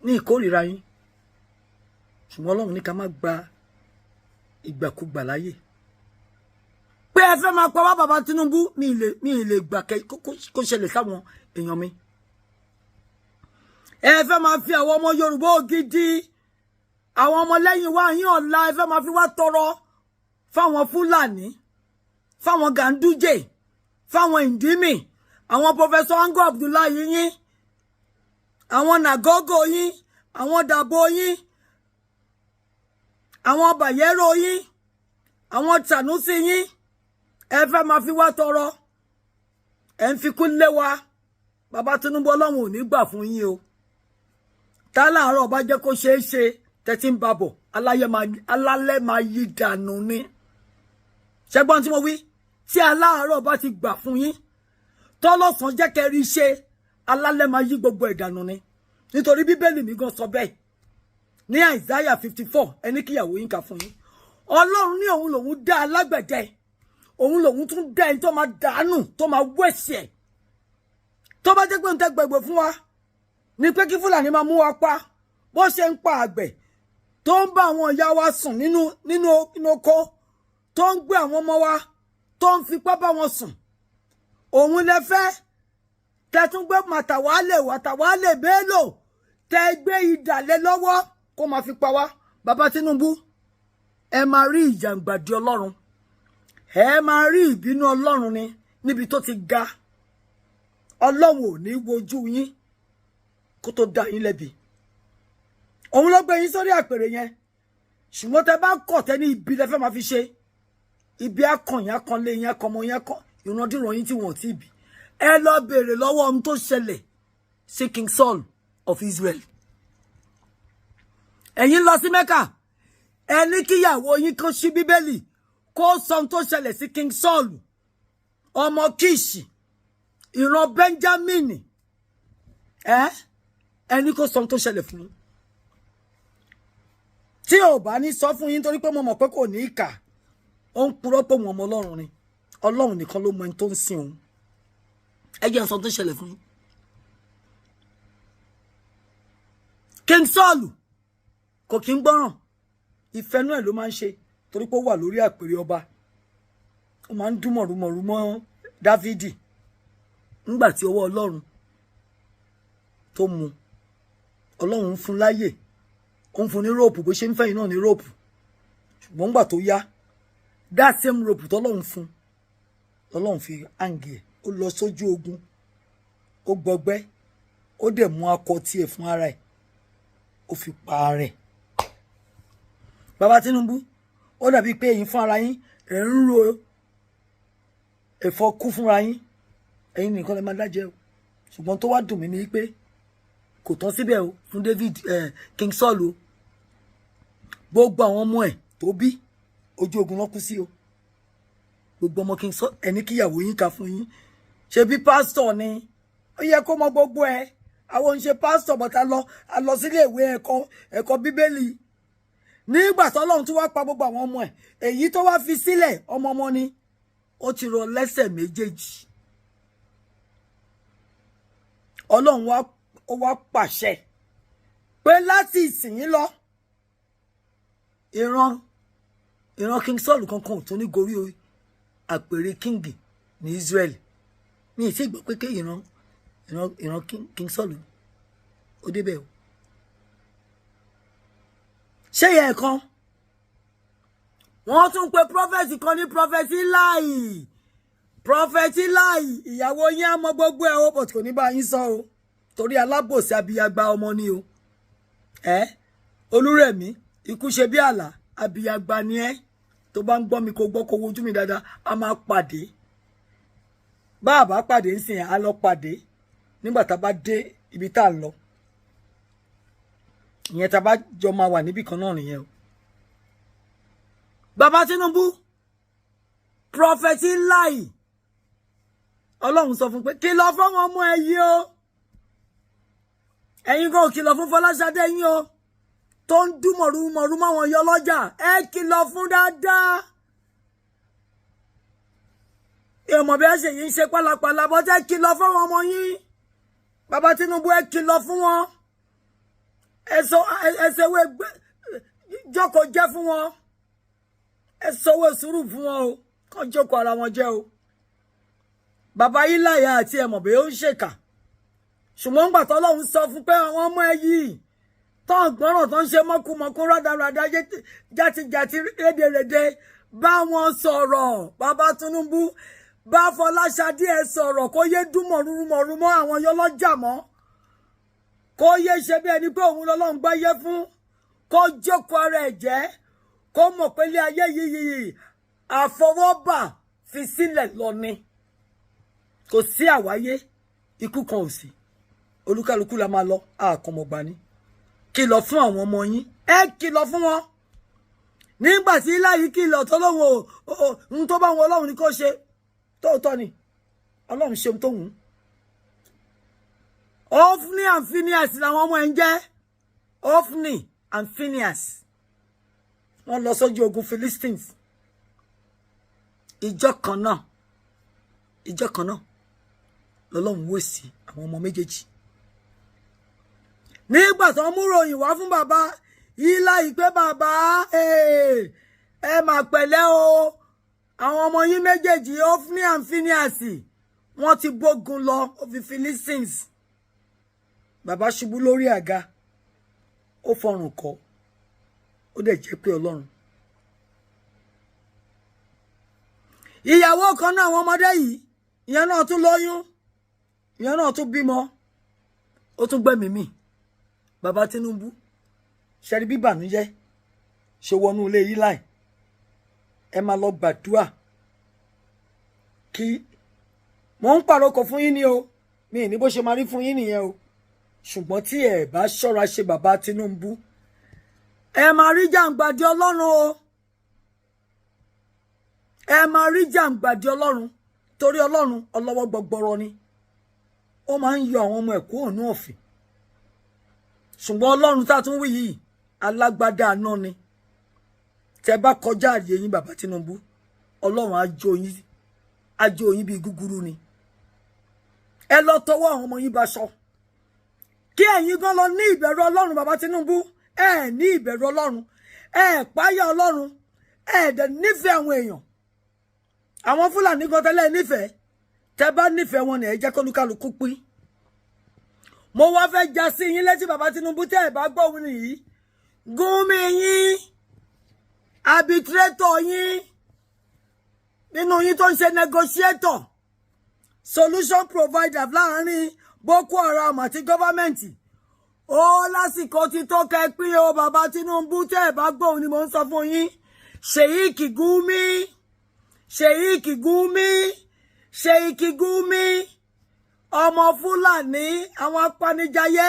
Ní ìkórìíra yín, ṣùgbọ́n Ọlọ́run ní ká má gba ìgbàkúgbà láyè pé ẹ fẹ́ máa pa wá. Bàbá Tinubu, mi ì lè gbà kó ṣẹlẹ̀ sáwọn èèyàn mi. Ẹ fẹ́ máa fi àwọn ọmọ Yorùbá ògidì, àwọn ọmọlẹ́yìn wa yín ọ̀la, ẹ fẹ́ máa fi wá tọrọ fáwọn Fúlàní, fáwọn Ganduje, fáwọn Indimi, àwọn Professor Ango Abdullahi yín, àwọn Nagogo yín, àwọn Dàbò yín, àwọn Bayero yín, àwọn Sanusi yín. Ẹ fẹ́ máa fi wá tọrọ, ẹ ń fikú lé wa. Bàbá Tinubu, Ọlọ́run ò ní gbà fún yín o. Tá láàárọ̀ bá jẹ́ kó ṣeé ṣe tẹ́tí ń babọ̀, alálẹ̀ máa yí dànù ni. Ṣẹ́gbọ́n tí mo wí? Tí aláàárọ̀ bá ti gbà fún yín, tọ́lọ́sàn jẹ́ kẹrí ṣe, alálẹ̀ máa yí gbogbo ìdànù ni, nítorí Bíbélì mi gan sọ bẹ́ẹ̀ ní Isaiah 54. Ẹni kíyàwó yín kà fún yín. Ọlọ́run ní òun lòun dá alágbẹ̀dẹ, òun lòun tún dá ẹni tó máa dànù, tó máa wẹ̀sẹ̀. Tó bá jẹ́ pé ń tẹ́ gbẹ̀gbẹ̀ fún wa ní pé kí Fúlàní máa mú wa pa, bó ṣe ń pa àgbẹ̀, tó ń bá àwọn ìyá wa sùn nínú oko, tó ń gbé àwọn ọmọ wa, tó ń fipá bá wọn sùn, òun lẹ fẹ́ tẹtún gbé màtàwálè wàtàwálè bélò, tẹ gbé idà lé lọ́wọ́ kó máa fi pa wá. Bàbá Tinubu, ẹ máa rí ìjàngbàdì Ọlọ́run, ẹ máa rí ìbínú Ọlọ́run ni níbi tó ti ga. Ọlọ́run ò ní wojú yín kó tó dá yín lẹ́bi. Òun ló gbé yín sórí àpèrè yẹn, ṣùgbọ́n tẹ bá kọ̀, tẹ ní ibi lẹ fẹ́ máa fi ṣe, ibi akànyìn akànlé yín, akọmọ yín, akọ ìrandíran yín tí wọn ò tí ì bí. Ẹ lọ béèrè lọ́wọ́ ohun tó ṣẹlẹ̀ sí King Saul of Israel. Ẹ̀yin lọ sí Mẹ́kà, ẹ ní kíyàwó yín kó ṣí Bíbélì, kó sọ ohun tó ṣẹlẹ̀ sí King Saul, ọmọ Kíṣì, ìran Benjamin. Ẹ ní kó sọ ohun tó ṣẹlẹ̀ fún yín. Tí ò bá ní sọ fún yín, torí pé mo mọ̀ pé kò ní í kà, ó ń purọ́ pé òun ọmọ Ọlọ́run ni. Ọlọ́run nìkan ló mọ ẹni tó ń sin òun. Ẹ jẹ́ n sọ tó ṣẹlẹ̀ fún yín. King Saul kò kí ń gbọ́ràn, ìfẹ́nú ẹ̀ ló máa ń ṣe, torí pé ó wà lórí àpèrè ọba. Ó máa ń dún mọ̀rúmọ̀rú mọ́ Dávìdì. Nígbà tí ọwọ́ Ọlọ́run tó mu, Ọlọ́run ń fún láyè, ó ń fún ní róòpù, bó ṣe ń fẹ́yìn náà ní róòpù. Ṣùgbọ́n nígbà tó yá, that same rope tọ́lọ́run fún, lọ́lọ́run fi hàǹgì ẹ̀. Ó lọ sójú ogun, ó gbọgbẹ́, ó dẹ̀ mú akọ tiẹ̀ fún ara ẹ̀, ó fi pa ara ẹ̀. Bàbá Tinubu, ó dàbí pé ẹ̀yin fún ara yín, ẹ̀ ń ro ẹ̀fọ́ kú fúnra yín. Ẹ̀yin nìkan lè máa dájẹ́ o. Ṣùgbọ́n tó wá dùn mí ni pé kò tán síbẹ̀ o fún David, King Saul o. Gbogbo àwọn ọmọ ẹ̀ tó bí, ojú ogun ló kú sí o. Gbogbo ọmọ King Saul. Ẹni kíyàwó yín kà fún yín. Ṣe bí pásítọ̀ ni, ó yẹ kó mọ gbogbo ẹ. Àwọn ń ṣe pásítọ̀ bọ́tà lọ, a lọ sílé ìwé ẹ̀kọ́ Bíbélì. Nígbà tọ́lọ́run tí wàá pa gbogbo àwọn ọmọ ẹ̀, èyí tó wá fi sílẹ̀, ọmọ ọmọ ni, ó ti rọ lẹ́sẹ̀ méjèèjì. Ọlọ́run wá, ó wá pàṣẹ pé láti ìsìnyí lọ, ìran King Saul kankan ò tún ní gorí àpèrè king ní Israel. Mi ì tí gbọ́ pé ké ìran King Saul ó débẹ̀ o. Ṣé yẹ kan wọ́n tún pe prophet kan ní Prophet Eli. Prophet Eli, ìyàwó yín á mọ gbogbo ẹ̀ o, but kò ní bá yín sọ o, torí alábòsí abiyagba ọmọ ni o. Ẹ Olúrẹ̀mí, ikú ṣe bí àlà, abiyagba ni ẹ. Tó bá ń gbọ́ mi, kó gbọ́, kó wojú mi dáadáa, a máa pàdé. Bá a bá pàdé ń sìn, á lọ pàdé nígbà tá a bá dé ibi tá a lọ ìyẹn, tá a bá jọ máa wà níbì kan náà nìyẹn o. Bàbá Tinubu, Prophet Eli, Ọlọ́run sọ fún pé kìlọ̀ fáwọn ọmọ ẹ yìí o. Ẹ̀yin kan ò kìlọ̀ fún Fọláṣadé yín o, tó ń dún mọ̀rúmọ̀rú máwọn yọ lọ́jà. Ẹ kìlọ̀ fún dáadáa. Èèmọ̀ bí ẹ ṣe yìí ń ṣe pálapàla bọ́tẹ́. Kìlọ̀ fáwọn ọmọ yín, bàbá Tinubu, ẹ kìlọ̀ fún wọn. Ẹ ṣèwé jókòó jẹ́ fún wọn, ẹ sọwọ́ sùúrù fún wọn o, kàn jókòó ara wọn jẹ́ o. Bàbá yìí láyà àti ẹ̀mọ̀ bí ó ń ṣèkà, ṣùgbọ́n gbà tó Ọlọ́run sọ fún pé àwọn ọmọ ẹ yìí tó ń gbọ́ràn, tó ń ṣe mọ́kùmọ́kù, rádaràda, játijàti, rédèrèdè, bá wọn sọ̀rọ̀. Bàbá Tinubu, bá Fọláṣadé ẹ sọ̀rọ̀, kó yé dún mọ̀rúmọ̀rú mọ́ àwọn yọlọ́jà mọ́, kó yé ṣe bí ẹni pé òun lọ́lọ́run gbáyé fún, kó jókòó ara ẹ̀ jẹ́, kó mọ̀ pé ilé ayé yìí, àfọwọ́bà fi sílẹ̀ lọ ni. Kò sí àwáyé, ikú kan ò sí, olúkálukú la máa lọ, àkànmọ̀gbà ni. Kìlọ̀ fún àwọn ọmọ yín, ẹ kìlọ̀ fún wọn. Nígbà tí láyìí kìlọ̀ tó lóun ò ń tó bá wọn, Ọlọ́run ni kò ṣe tóòtọ́ ni. Ọlọ́run ṣe tó wù ú. Hophni and Phineas làwọn ọmọ ẹ̀ ń jẹ́, Hophni and Phineas. Wọ́n lọ sójú ogun Philistines. Ìjọ kan náà, ìjọ kan náà lọ́lọ́run wò sí àwọn ọmọ méjèèjì. Nígbà tó ń mú ròyìn wá fún bàbá Eli pé, "Bàbá, ẹ mà pẹ̀lẹ́ o, àwọn ọmọ yín méjèèjì, Hophni and Phineas, wọ́n ti bógun lọ ó fi Philistines." Bàbá ṣubú lórí àga, ó fọrùn kọ́, ó dẹ̀ jẹ́ pé Ọlọ́run. Ìyàwó kan náà àwọn ọmọdé yìí, ìyẹn náà tún lóyún, ìyẹn náà tún bímọ, ó tún gbẹ̀mí mì. Bàbá Tinubu, ṣẹ́rí bíbànújẹ́ ṣe wọnú ilé yìí láì ẹ máa lọ gbàdúrà kí mò ń pàrokò fún yín ni o. Mi ní bó ṣe máa rí fún yín nìyẹn o, ṣùgbọ́n tí ẹ bá ṣọ́ra ṣe, bàbá Tinubu, ẹ máa rí jàǹgbàdì Ọlọ́run o. Ẹ máa rí jàǹgbàdì Ọlọ́run, torí Ọlọ́run ọlọ́wọ́ gbọgbọrọ ni. Ó máa ń yọ àwọn ọmọ ẹ̀kọ́ ọ̀nà ọ̀fìn, ṣùgbọ́n Ọlọ́run tá a tún wí yìí, alágbádá àná ni. Tẹ bá kọjá àyè yín, bàbá Tinubu, Ọlọ́run á jó yín, á jó yín bíi gúgúrú ni. Ẹ lọ tọwọ́ àwọn ọmọ yín bá sọ kí ẹ̀yin gan lọ ní ìbẹ̀rù Ọlọ́run. Bàbá Tinubu, ẹ ní ìbẹ̀rù Ọlọ́run, ẹ páyà Ọlọ́run, ẹ dẹ̀ nífẹ̀ẹ́ àwọn èèyàn. Àwọn Fúlàní gan tẹ́lẹ̀ nífẹ̀ẹ́, tẹ́ bá nífẹ̀ẹ́ wọn ni ẹ jẹ́ kólúkálukú pín. Mo wá fẹ́ já sí yín létí, bàbá Tinubu, tẹ́ ẹ bá gbọ́ òun nìyí. Gúnmi yín, arbitrator yín nínú yín tó ń ṣe negotiator, solution provider láàrin Boko Haram àti government, ó lásìkò tí tó kẹpín o. Bàbá Tinubu, tẹ́ ẹ bá gbọ́ òun ni mò ń sọ fún yín. Sheikh Gumi, Sheikh Gumi, Sheikh Gumi, ọmọ Fúlàní, àwọn apanijayé,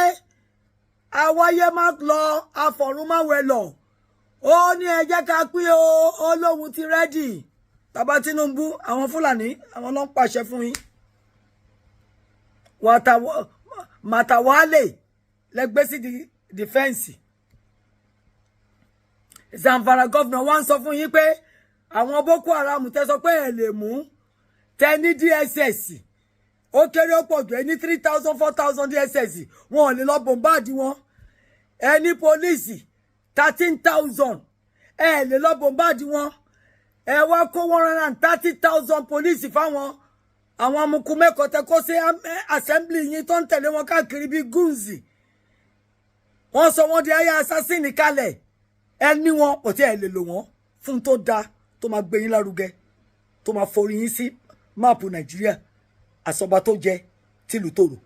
àwáyé má lọ, àfọ̀run má wẹ̀ lọ, ó ní ẹ jẹ́ ká pín o. Ó lóun ti ready. Bàbá Tinubu, àwọn Fúlàní, àwọn ló ń pàṣẹ fún yín. Màtàwálè lẹgbẹ́ sí defence. Zamfara governor wá ń sọ fún yín pé àwọn Boko Haram tẹ́ sọ pé ẹ lè mú, tẹ ní DSS, ó kéré ó pọ̀ jù, ẹ ní 3,000, 4,000 DSS, wọn ò lè lọ bombard wọn. Ẹ ní police 13,000, ẹ lè lọ bombard wọn. Ẹ wá kó 130,000 police fáwọn àwọn amukú mẹ́kọ̀ọ́ tẹ kó sí assembly yín tó ń tẹ̀lé wọn káàkiri bíi gúnzì. Wọ́n sọ wọ́n di ayé assassin kalẹ̀. Ẹ ní wọn kò tí ẹ lè lò wọ́n fún tó dáa, tó máa gbé yín lárugẹ, tó máa forí yín sí map Nàìjíríà, àsọba tó jẹ tìlú tòrò.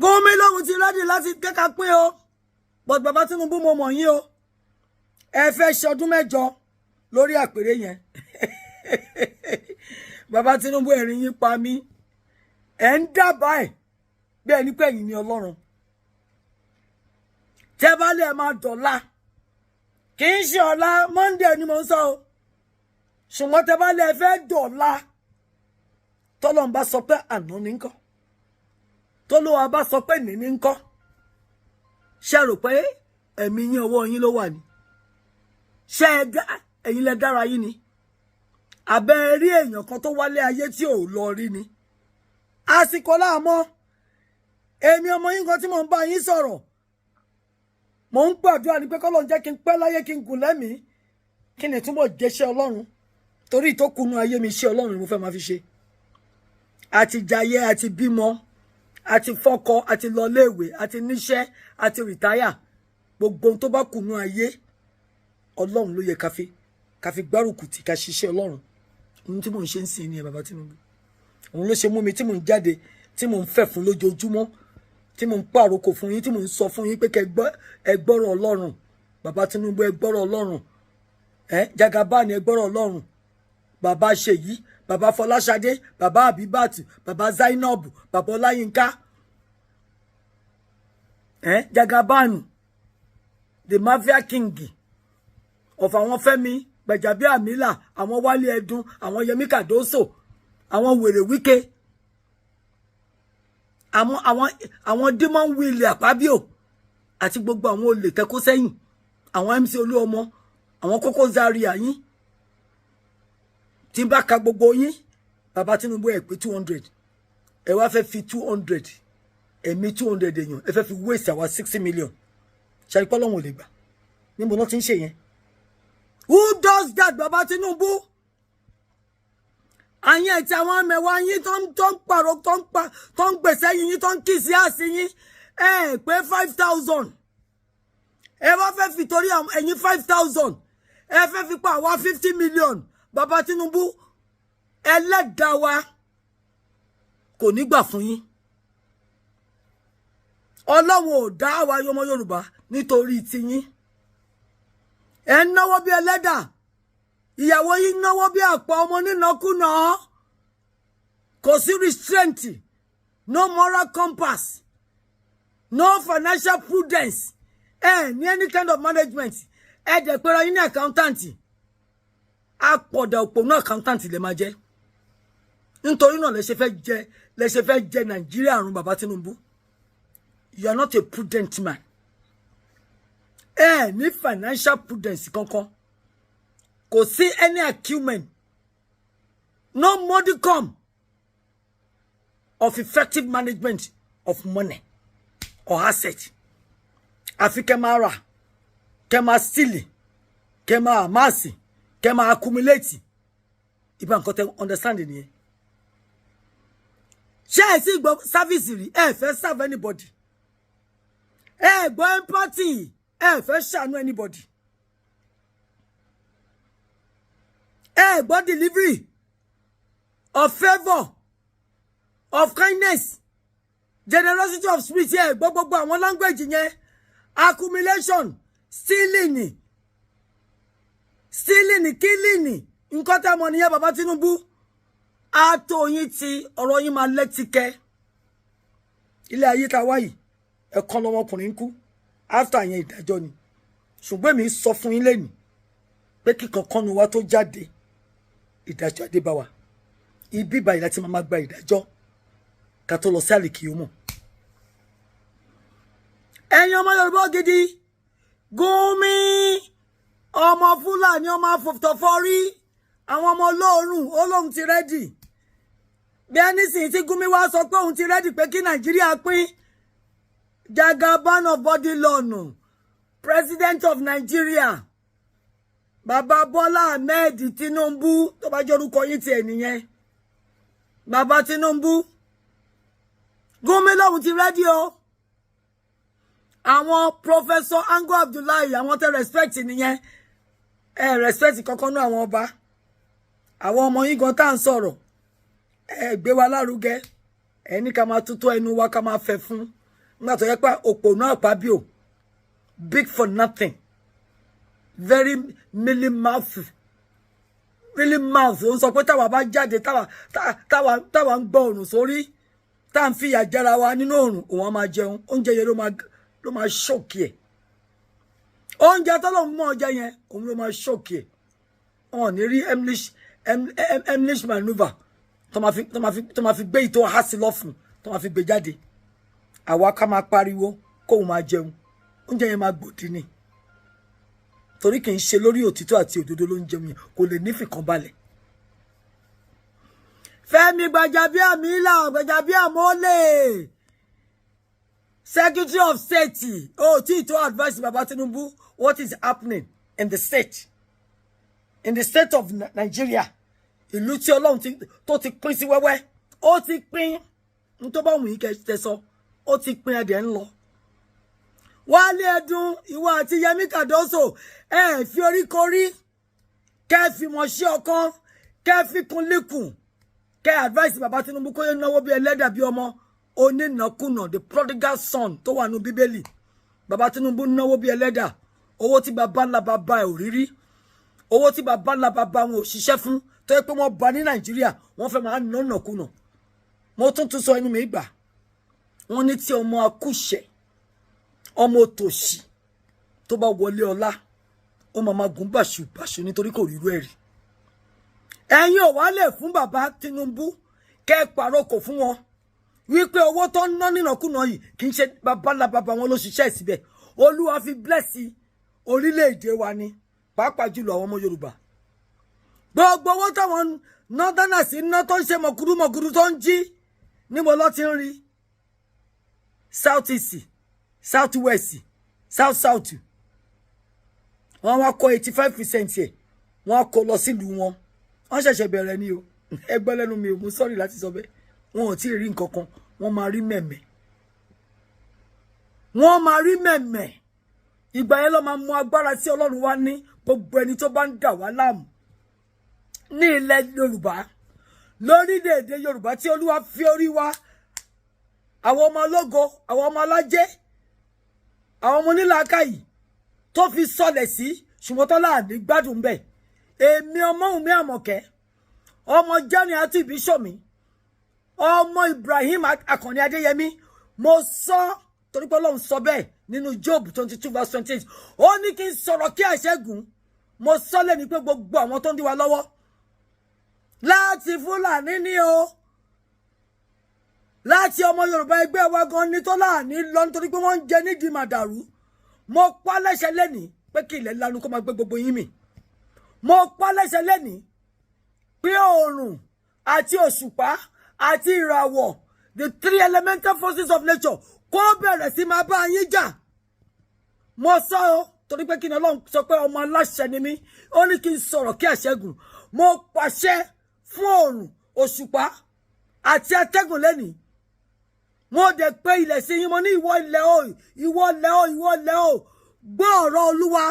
Gómìnà lòun ti ready láti kẹ́ka pín o, but bàbá Tinubu, mo mọ̀ yín o. Ẹ fẹ́ ṣọdún 8 lórí àpèrè yẹn. Bàbá Tinubu, ẹ̀rín yín pa mí. Ẹ̀ ń dábàá ẹ̀ bí ẹni pé ẹ̀yin ni Ọlọ́run. Tẹ́ bá lè máa dọ̀la, kì í ṣe ọ̀la Monday ni mo ń sọ o, ṣùgbọ́n tẹ́ bá lè fẹ́ dọ̀la, tọ́lọ́run bá sọ pé àná ní ńkọ́? Tọ́lọ́wà bá sọ pé ní ńkọ́? Ṣe rò pé ẹ̀mí yín, ọwọ́ yín ló wà ní? Ṣé ẹ̀yin lẹ dára yín ni? Àbẹ́ rí èèyàn kan tó wálé ayé tí ò lọ rí ni? Àsìkò láàmọ́. Èmi ọmọ yín kan tí mò ń bá yín sọ̀rọ̀, mò ń gbàdúrà ní pé kọ́lọ́run jẹ́ kí n pẹ́ láyé, kí n gùn lẹ́mìí, kí n lè túbọ̀ jẹ́ṣẹ́ Ọlọ́run, torí ìtókùnú ayé mi, iṣẹ́ Ọlọ́run ni mo fẹ́ máa fi ṣe. Àti jayé, àti bímọ, àti fọ́kọ, àti lọ léèwé, àti níṣẹ́, àti retire. Gbogbo ohun tó bá kùnú ayé, Ọlọ́run ló yẹ ká fi gbárùkù tì, ká ṣiṣẹ́ Ọlọ́run. Ohun tí mò ń ṣe ń sìn ní ẹ, bàbá Tinubu, òun ló ṣe mú mi tí mò ń jáde, tí mò ń fẹ̀ fún lójoojúmọ́, tí mò ń pàrokò fún yín, tí mò ń sọ fún yín pé kẹ́ ẹ gbọ́rọ̀ Ọlọ́run. Bàbá Tinubu, ẹ gbọ́rọ̀ Ọlọ́run. Ẹ Jagabani, ẹ gbọ́rọ̀ Ọlọ́run. Bàbá Ṣèyí, bàbá Fọláṣadé, bàbá Abibat, bàbá Zainab, bàbá Ọláyínká, ẹ Jagabani, the mafia king of àwọn Fẹ́mi Gbàjàbíàmílà, àwọn Wálé Ẹdùn, àwọn Yẹmí Kàdóso, àwọn wèrè Wike, àwọn demon wíìlì Àpábíò àti gbogbo àwọn olè tẹkó sẹ́yìn, àwọn MC Olúọmọ, àwọn Koko Zaria yín, tí n bá ka gbogbo yín, bàbá Tinubu, ẹ pé 200. Ẹ wá fẹ́ fi 200 ẹ̀mí, 200 èèyàn, ẹ fẹ́ fi waste àwa 60 million. Ṣàrípọ́ lọ́wọ́n ò lè gbà. Níbo náà ti ń ṣe yẹn? Who does that, bàbá Tinubu? Àyìn àti àwọn ẹmẹ̀wà yín tó ń pàrọ̀, tó ń pa, tó ń gbèsè yín, tó ń kì sí àsì yín, ẹ pé 5,000. Ẹ wá fẹ́ fi torí ẹ̀yin 5,000, ẹ fẹ́ fi pa àwa 50 million. Bàbá Tinubu, ẹlẹ́dàá wa kò ní gbà fún yín. Ọlọ́run ò dá àwa ọmọ Yorùbá nítorí tiyín. Ẹ ń náwó bí ẹlẹ́dà, ìyàwó yín náwó bí àpò ọmọ nínàkúnà. Kò sí restraint, no moral compass, no financial prudence, ẹ ní any kind of management. Ẹ dẹ̀ pera yín ní accountant. Apọ̀dà òpònú accountant lè máa jẹ́. Nítorí náà lẹ ṣe fẹ́ jẹ Nàìjíríà àrùn. Bàbá Tinubu, you are not a prudent man. Ẹ ní financial prudence kankan, kò sí any acumen, no modicum of effective management of money or asset. Àfi kẹ́ máa rà, kẹ́ máa steal, kẹ́ máa amass, kẹ́ máa accumulate. Ìbá nǹkan tẹ́ understand nìyẹn. Ṣé ẹ sì gbọ́ service rí? Ẹ fẹ́ serve anybody. Ẹ gbọ́ empathy. Ẹ fẹ́ ṣàánú anybody. Ẹ gbọ́ delivery of favour, of kindness, generosity of spirit. Ẹ gbọ́ gbogbo àwọn language yẹn. Accumulation, stealing, stealing, killing, nǹkan tẹ́ mọ̀ nìyẹn. Bàbá Tinubu, á tó yín tí ọ̀rọ̀ yín máa lẹ́tìkẹ́. Ilé ayé tá a wá yìí, ẹ̀kan lọmọkùnrin ń kú. After yẹn, ìdájọ́ ni. Ṣùgbọ́n èmi sọ fún yín lẹ́nu pé kíkan kọ́nu wa tó jáde, ìdájọ́ adé bá wa. Ibi báyìí láti máa gba ìdájọ́ ká tó lọ sí àlìkìyọ́mọ̀. Ẹ̀yin ọmọ Yorùbá gidi, Gumi, ọmọ Fúlàní, ọmọ afọ̀tọ̀fọ́rí, àwọn ọmọ olóòórùn, ó lóun ti ready. Bí ẹni sìn tí Gumi wá sọ pé òun ti ready pé kí Nàìjíríà pín. Jagaban of Bodilon, president of Nigeria, bàbá Bọ́lá Ahmed Tinubu, tó bá jẹ́ orúkọ yín tiẹ̀ nìyẹn, bàbá Tinubu, Gumi lóun ti ready o. Àwọn Professor Ango Abdullahi, àwọn tẹ respect nìyẹn. Ẹ respect kankan náà àwọn ọba, àwọn ọmọ yín gan tá à ń sọ̀rọ̀, ẹ gbé wa lárugẹ. Ẹ ní ká máa tútọ́ ẹnu wa, ká máa fẹ́ fún nígbà tó yẹ pé òpònú Àpábíò, big for nothing, very mealy mouth. Really mouth ó ń sọ pé táwa bá jáde, táwa ń gbọ́ òrùn sórí, tá à ń fìyà jẹra wa nínú òrùn, òun á máa jẹun. Oúnjẹ yẹn ló máa choke ẹ̀. Oúnjẹ tọ́lọ́run mọ́ ọjọ́ yẹn, òun ló máa choke ẹ̀. Wọn ò ní rí Heimlich maneuver tó máa fi gbé ìtò há sí lọ́fun, tó máa fi gbé jáde. Àwa ká máa pariwo kóun máa jẹun, oúnjẹ yẹn máa gbòdì ni, torí kì í ṣe lórí òtítọ́ àti òdodo ló ń jẹun yẹn. Kò lè nífìkànbalẹ̀. Fẹ́mi Gbàjàbíàmílà, Gbàjàbíàmọ́lẹ̀, Secretary of State, oh, tí tó advice Baba Tinubu what is happening in the state of Nigeria, ìlú tí Ọlọ́run tó ti pín sí wẹ́wẹ́. Ó ti pín n tó bá wù yín kẹ́ sọ, ó ti pín ẹ̀dẹ̀ ń lọ. Wálé Ẹdùn, ìwọ àti Yẹmí Kàdóso, ẹ fi orí korí, kẹ́ fi mọ̀ sí ọkàn, kẹ́ fi kún líkùn, kẹ́ advice Baba Tinubu kó yẹ náwó bí ẹlẹ́dà, bí ọmọ onínàkúnà, the prodigal son tó wà ní Bíbélì. Baba Tinubu náwó bí ẹlẹ́dà. Owó tí baba ńlá baba ẹ̀ ò rí rí, owó tí baba ńlá baba wọn ò ṣiṣẹ́ fún, tó yẹ pé wọ́n ba ní Nàìjíríà, wọ́n fẹ́ máa ná nàkúnà. Mo tún tún sọ, inú mi gbà wọ́n ní tí ọmọ akúṣẹ̀, ọmọ òtòṣì tó bá wọlé ọlá, ó máa máa gùn bàṣubàṣu nítorí kò rírú ẹ̀ rí. Ẹ̀yin ò wá lè fún bàbá Tinubu kẹ́ ẹ pàrokò fún wọn wípé owó tó ń ná nínàkúnà yìí, kì í ṣe bàbá ńlá bàbá wọn ló ṣiṣẹ́ síbẹ̀. Olúwa fi bless orílẹ̀-èdè wa ni, pàápàá jùlọ àwọn ọmọ Yorùbá. Gbogbo owó táwọn northerners ń ná, tó ń ṣe mọ̀kúrú tó ń jí, níbo ló ti ń rí? South East, South West, South South, wọ́n wá kó 85% ẹ̀, wọ́n kó lọ sílùú wọn. Wọ́n ṣẹ̀ṣẹ̀ bẹ̀rẹ̀ ni o. Ẹgbẹ́ lẹ́nu mi ò mú sọ́ọ̀rì láti sọ bẹ́ẹ̀. Wọn ò tí ì rí nǹkan kan. Wọ́n máa rí mẹ̀mẹ̀, wọ́n máa rí mẹ̀mẹ̀. Ìgbà yẹn ló máa mú agbára tí Ọlọ́run wá ní. Gbogbo ẹni tó bá ń dà wá láàmú ní ilẹ̀ Yorùbá, lórílẹ̀‐èdè Yorùbá tí Olúwa fi orí wa, àwọn ọmọ ológo, àwọn ọmọ alájẹ́, àwọn ọmọ onílàákàyè tó fi sọlẹ̀ sí, ṣùgbọ́n tó láàní gbádùn bẹ́ẹ̀, èmi Ọmọ́wùnmí Àmọ̀kẹ́, ọmọ jẹ́ni àti ìbísọ̀mí, ọmọ Ibrahim Akànní Adéyẹmí, mo sọ torí pé Ọlọ́run sọ bẹ́ẹ̀ nínú Job 22 verse 28. Ó ní kí n sọ̀rọ̀ kí àṣẹ́gun. Mo sọ lẹ́ni pé gbogbo àwọn tó ń dí wa lọ́wọ́, láti Fúlàní ní o, láti ọmọ Yorùbá ẹgbẹ́ wa gan ní tó láàní lọ, nítorí pé wọ́n ń jẹ nídìí màdàrú, mo pa lẹ́sẹ̀ lẹ́nìí pé kí ilẹ̀ lanu kó máa gbé gbogbo yín mì. Mo pa lẹ́sẹ̀ lẹ́nìí pé oòrùn àti òṣùpá àti ìràwọ̀, the three elemental forces of nature, kó bẹ̀rẹ̀ sí máa bá yín jà. Mo sọ ọ́ torí pé kí ni? Ọlọ́run sọ pé ọmọ aláṣẹ ni mí. Ó ní kí n sọ̀rọ̀ kí àṣẹgùn. Mo pàṣẹ fún oòrùn, òṣùpá àti atẹ́gùn lẹ́nìí. Mo dẹ̀ pé ilẹ̀ sí yín. Mo ní, "Ìwọ ilẹ̀ o, ìwọ ilẹ̀ o, ìwọ ilẹ̀ o, gbọ́ ọ̀rọ̀ Olúwa."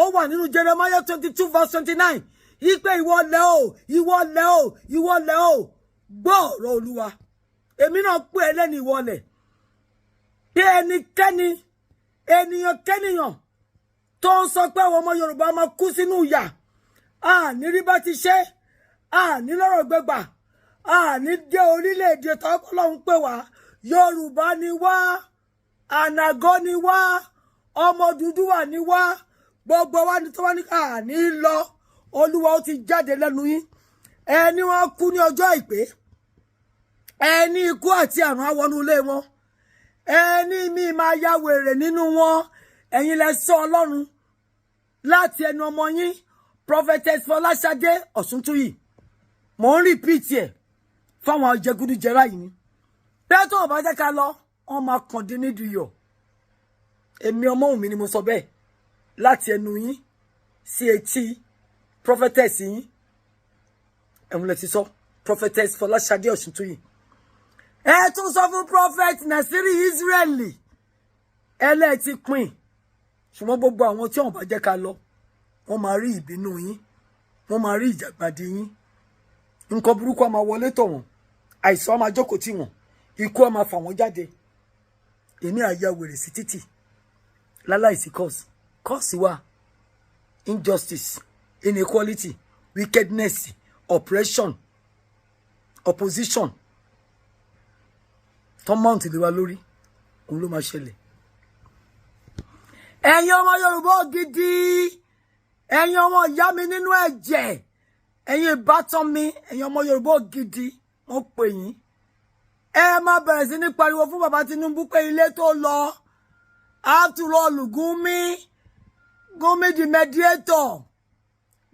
Ó wà nínú Jeremiah 22 verse 29 ipe, "Ìwọ ilẹ̀ o, ìwọ ilẹ̀ o, ìwọ ilẹ̀ o, gbọ́ ọ̀rọ̀ Olúwa." Èmi náà pè é lẹ́nu, ìwọ ilẹ̀, pé ẹnikẹ́ni, ènìyàn kẹ́nìyàn tó ń sọ pé àwọn ọmọ Yorùbá máa kú sínú ìyà, àní rí bá ti ṣe, àní lọ́rọ̀ gbẹgbà, àní dé orílẹ̀-èdè tọ́lọ́run pè wá. Yorùbá ni wá, ànàgọ́ ni wá, ọmọ Odùduwà ni wá. Gbogbo wa ní tó wá ní àní lọ. Olúwa, ó ti jáde lẹ́nu yín. Ẹni wọn kú ní ọjọ́ àìpé, ẹni ikú àti àrùn á wọnú ilé wọn, ẹni mi máa ya wèrè nínú wọn. Ẹ̀yin lẹ sọ, Ọlọ́run, láti ẹnu ọmọ yín, Prophetess Fọláṣadé Ọ̀ṣuntúyì. Mò ń repeat ẹ̀ fáwọn jẹgúdújẹrá yìí ni bẹ́ẹ̀ tó bá jẹ́ ká lọ, wọ́n máa kàn dín nídìí yọ̀. Èmi Ọmọ́wùnmí ni mo sọ bẹ́ẹ̀ láti ẹnu yín sí etí prophetess yín. Ẹ̀hún lẹ ti sọ, Prophetess Fọláṣadé Ọ̀ṣuntúyì. Ẹ tún sọ fún Prophet Nasiri Israeli ẹlẹ́ẹ̀tì pin, ṣùgbọ́n gbogbo àwọn tí wọ́n bá jẹ́ ká lọ, wọ́n máa rí ìbínú yín, wọ́n máa rí ìjàgbádì yín. Nǹkan burúkú á máa wọlé tọ̀ wọ́n, àìsàn á máa jókòó tì wọ́n, ikú á máa fà wọ́n jáde. Èmi àyà wèrè sí títì láláìsí cause. Cause wà: injustice, inequality. Wickedness, oppression, opposition tó mount lé wa lórí, òun ló máa ṣẹlẹ̀. Ẹ̀yin ọmọ Yorùbá gidi, ẹ̀yin ọmọ ìyá mi nínú ẹ̀jẹ̀, ẹ̀yin ìbátan mi, ẹ̀yin ọmọ Yorùbá gidi, wọ́n pè yín, ẹ máa bẹ̀rẹ̀ sí ní pariwo fún bàbá Tinubu pé ilé tó lọ. After all, Gumi, Gumi the mediator,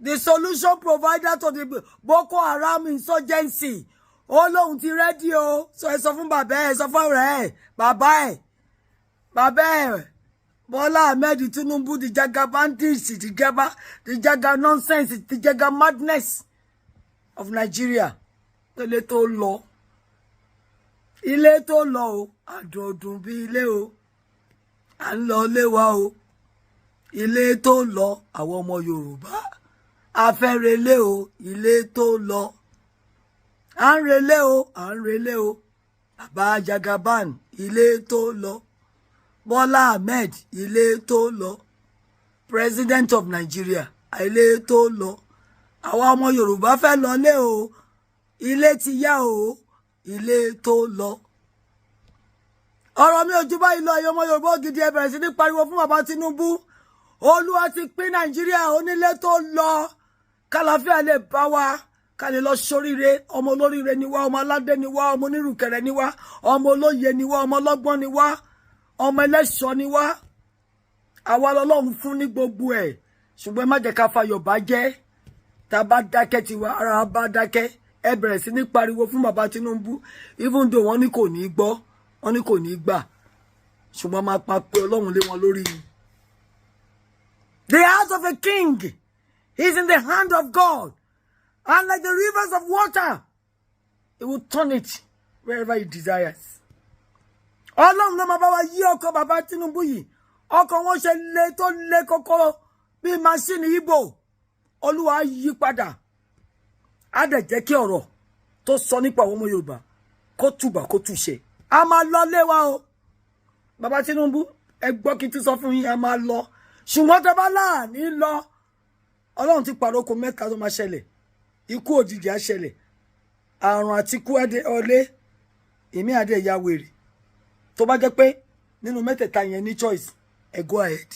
the solution provider to the Boko Haram insurgency, ó lóun ti ready o. Sọ, ẹ sọ fún bàbá ẹ, sọ fún ọ̀rẹ́ ẹ, bàbá ẹ, bàbá ẹ Bọ́lá Ahmed Tinubu, the jagabandits, the jagaba, the jaga nonsense, the jaga madness of Nigeria, ilé tó lọ, ilé tó lọ o. Àdùn bí ilé o, à ń lọ ilé wa o. Ilé tó lọ, àwọn ọmọ Yorùbá a fẹ́ relé o. Ilé tó lọ, à ń relé o, à ń relé o. Bàbá Jagaban, ilé tó lọ. Bọ́lá Ahmed, ilé tó lọ. President of Nigeria, ilé tó lọ. Àwa ọmọ Yorùbá fẹ́ lọlé o. Ilé ti yá o, ilé tó lọ. Ọ̀rọ̀ mi ò ju báyìí lọ. Ẹ̀yin ọmọ Yorùbá gidi, ẹ bẹ̀rẹ̀ sí ní pariwo fún bàbá Tinubu. Olúwa ti pín Nàìjíríà, onílé tó lọ, kálàáfíà lè bá wa, ká lè lọ sóríire. Ọmọ olóríire ni wá, ọmọ aládé ni wá, ọmọ onírùkẹ̀rẹ̀ ni wá, ọmọ olóye ni wá, ọmọ ọlọ́gbọ́n ni wá, ọmọ ẹlẹ́ṣọ́ ni wá. Àwa lọ́lọ́run fún ní gbogbo ẹ̀, ṣùgbọ́n ẹ má jẹ́ ká fayọ̀ bá jẹ́. Tá a bá dákẹ́, tiwa ara bá dákẹ́. Ẹ bẹ̀rẹ̀ sí ní pariwo fún bàbá Tinubu. Even though wọ́n ní kò ní gbọ́, wọ́n ní kò ní gbà, ṣùgbọ́n máa pa pé Ọlọ́run lé wọn lórí ni. The heart of a king is in the hand of God, and like the rivers of water, he will turn it wherever he desires. Ọlọ́run ló máa bá wa yí ọkọ̀ bàbá Tinubu yìí. Ọkọ̀ wọn ṣe le tó le kókó bíi machine Ìgbò, Olúwa yí padà, á dẹ̀ jẹ́ kí ọ̀rọ̀ tó sọ nípa àwọn ọmọ Yorùbá kó tùbà kó túṣe. A máa lọ lé wa o. Bàbá Tinubu, ẹ gbọ́ kí n tún sọ fún yín, a máa lọ. Ṣùgbọ́n tẹ́ bá láàní lọ, Ọlọ́run ti pàrókò mẹ́ta tó máa ṣẹlẹ̀. Ikú òjijì á ṣẹlẹ̀, àrùn àti ikú ọlé èmi àdé ìyá wèrè. Tó bá jẹ́ pé nínú mẹ́tẹ̀ẹ̀ta yẹn ní choice, ẹ go ahead.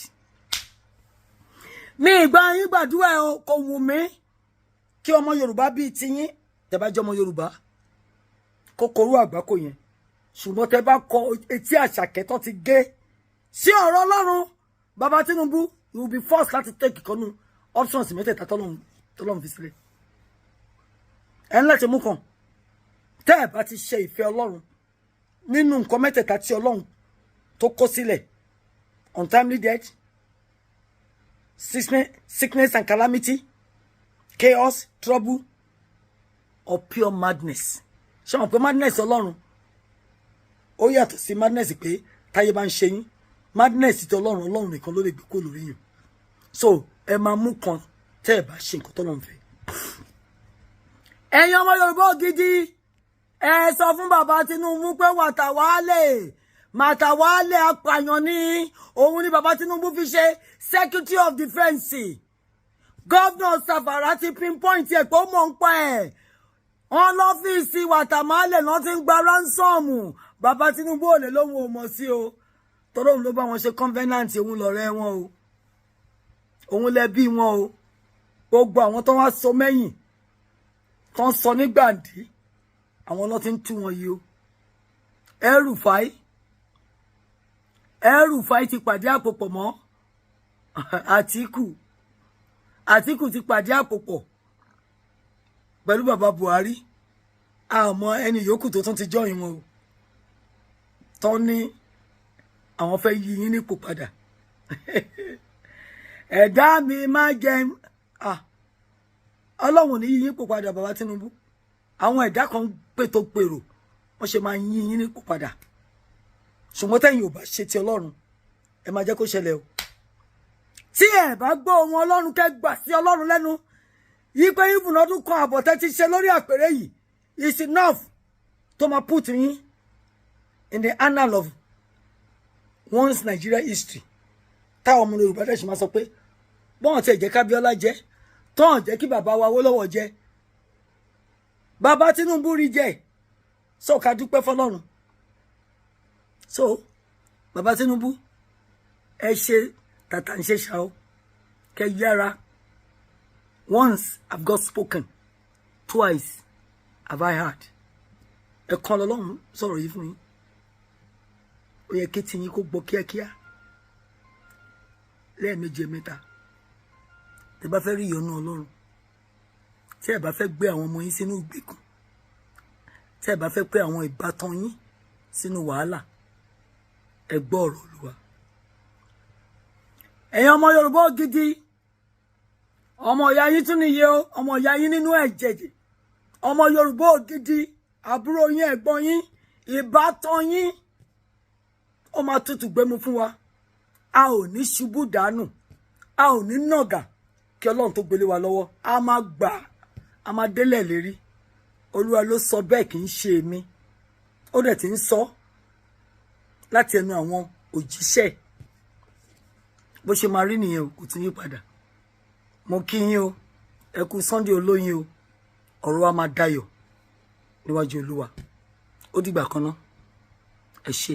Ní ìgbà yín gbàdúrà ẹ o, kò wù mí kí ọmọ Yorùbá bíi tiyín, tẹ́ bá jẹ́ ọmọ Yorùbá, kókóró àgbákò yẹn. Ṣùgbọ́n tẹ́ bá kọ etí àṣàkẹ́ tó ti gé sí ọ̀rọ̀ Ọlọ́run, bàbá Tinubu, you will be forced láti take ìkànnù options mẹ́tẹ̀ẹ̀ta tọ́lọ́run fi sílẹ̀. Ẹ̀ ń láti mú kan. Tẹ́ ẹ̀ bá ti ṣe ìfẹ́ Ọlọ́run nínú nǹkan mẹ́tẹ̀ẹ̀ta tí Ọlọ́run tó kó sílẹ̀, untimely death, sickness and calamity, chaos, trouble or pure madness. Ṣé wọn pé madness Ọlọ́run ó yàtọ̀ sí madness pé táyé bá ń ṣe yín? Madness ti Ọlọ́run, Ọlọ́run nìkan ló lè gbé kó lórí yín. So ẹ máa mú kan tẹ́ ẹ bá ṣe nǹkan tọ́lọ́run fẹ́. Ẹ̀yin ọmọ Yorùbá gidi, ẹ sọ fún bàbá Tinubu pé wàtàwálè màtàwálè apààyàn ní òun ni bàbá Tinubu fi ṣe Secretary of Defence. Governor Zamfara ti pinpoint ẹ̀ pé ó mọ̀ ń pa ẹ̀. Wọ́n lọ́fíìsì wàtàmálè náà ti ń gba ransom. Bàbá Tinubu ò lè lóhun ò mọ̀ sí o, torí òun ló bá wọn ṣe covenant, òun lọ̀rẹ́ wọn o, òun lẹbí wọn o. Gbogbo àwọn tó wá so mẹ́yìn, tó ń sọ ní gbàǹdí, àwọn ló ti ń tú wọn yìí o. El-Rufai, El-Rufai ti pàdé àpòpọ̀ mọ́ Àtíkù. Àtíkù ti pàdé àpòpọ̀ pẹ̀lú bàbá Buhari. Àmọ́ ẹni yòókù tó tún ti join wọn o, tán ní àwọn fẹ́ yí yín nípò padà. Ẹ̀dá mi má jẹ Ọlọ́run ní yí yín nípò padà, bàbá Tinubu. Àwọn ẹ̀dá kan pètò pèrò wọ́n ṣe máa yí yín nípò padà, ṣùgbọ́n tẹ̀yin ò bá ṣe ti Ọlọ́run, ẹ máa jẹ́ kó ṣẹlẹ̀ o. Tí ẹ bá gbọ́ ohun Ọlọ́run, kẹ́ gbà sí Ọlọ́run lẹ́nu yí pé ìbùnà ọdún kan àbọ̀ tẹ́ ti ṣe lórí àpèrè yìí is enough tó máa put yín in the annal of one's Nigeria history, táwọn ọmọ Yorùbá dẹ̀ ṣe máa sọ pé bọ́n ti ẹ̀jẹ̀ kábíọ́lá jẹ́. Tán jẹ́ kí bàbá wa Awólọ́wọ̀ jẹ, bàbá Tinubu rí jẹ. So ká dúpẹ́ fọ́lọ́run. So bàbá Tinubu, ẹ ṣe tàtà ń ṣe ṣá o, kẹ yára. Once I've got spoken, twice have I heard. Ẹ̀kan lọ́lọ́run sọ̀rọ̀ yìí fún yín. Ó yẹ kí tiyín kó gbọ́ kíákíá lẹ́ẹ̀mejì, mẹ́ta. Tẹ́ bá fẹ́ rí ìyọ́nú Ọlọ́run, tí ẹ bá fẹ́ gbé àwọn ọmọ yín sínú ìgbèkùn, tí ẹ bá fẹ́ pé àwọn ìbátan yín sínú wàhálà, ẹ gbọ́ ọ̀rọ̀ Olúwa. Ẹ̀yin ọmọ Yorùbá gidi, ọmọ ìyá yín tún nìyẹn o, ọmọ ìyá yín nínú ẹ̀jẹ̀, ọmọ Yorùbá gidi, àbúrò yín, ẹ̀gbọ́n yín, ìbátan yín, ó máa tútù gbému fún wa. A ò ní ṣubú dànù, a ò ní nàgà kí Ọlọ́run tó gbélé wa lọ́wọ́. A máa gbà, a máa délẹ̀ lérí. Olúwa ló sọ bẹ́ẹ̀, kì í ṣe èmi. Ó dẹ̀ ti ń sọ láti ẹnu àwọn òjíṣẹ́. Bó ṣe máa rí nìyẹn o, kò tún yí padà. Mo kí yín o, ẹ kú Sunday olóyin o. Ọ̀rọ̀ wa máa dayọ̀ níwájú Olúwa. Ó dìgbà kan náà, ẹ ṣé.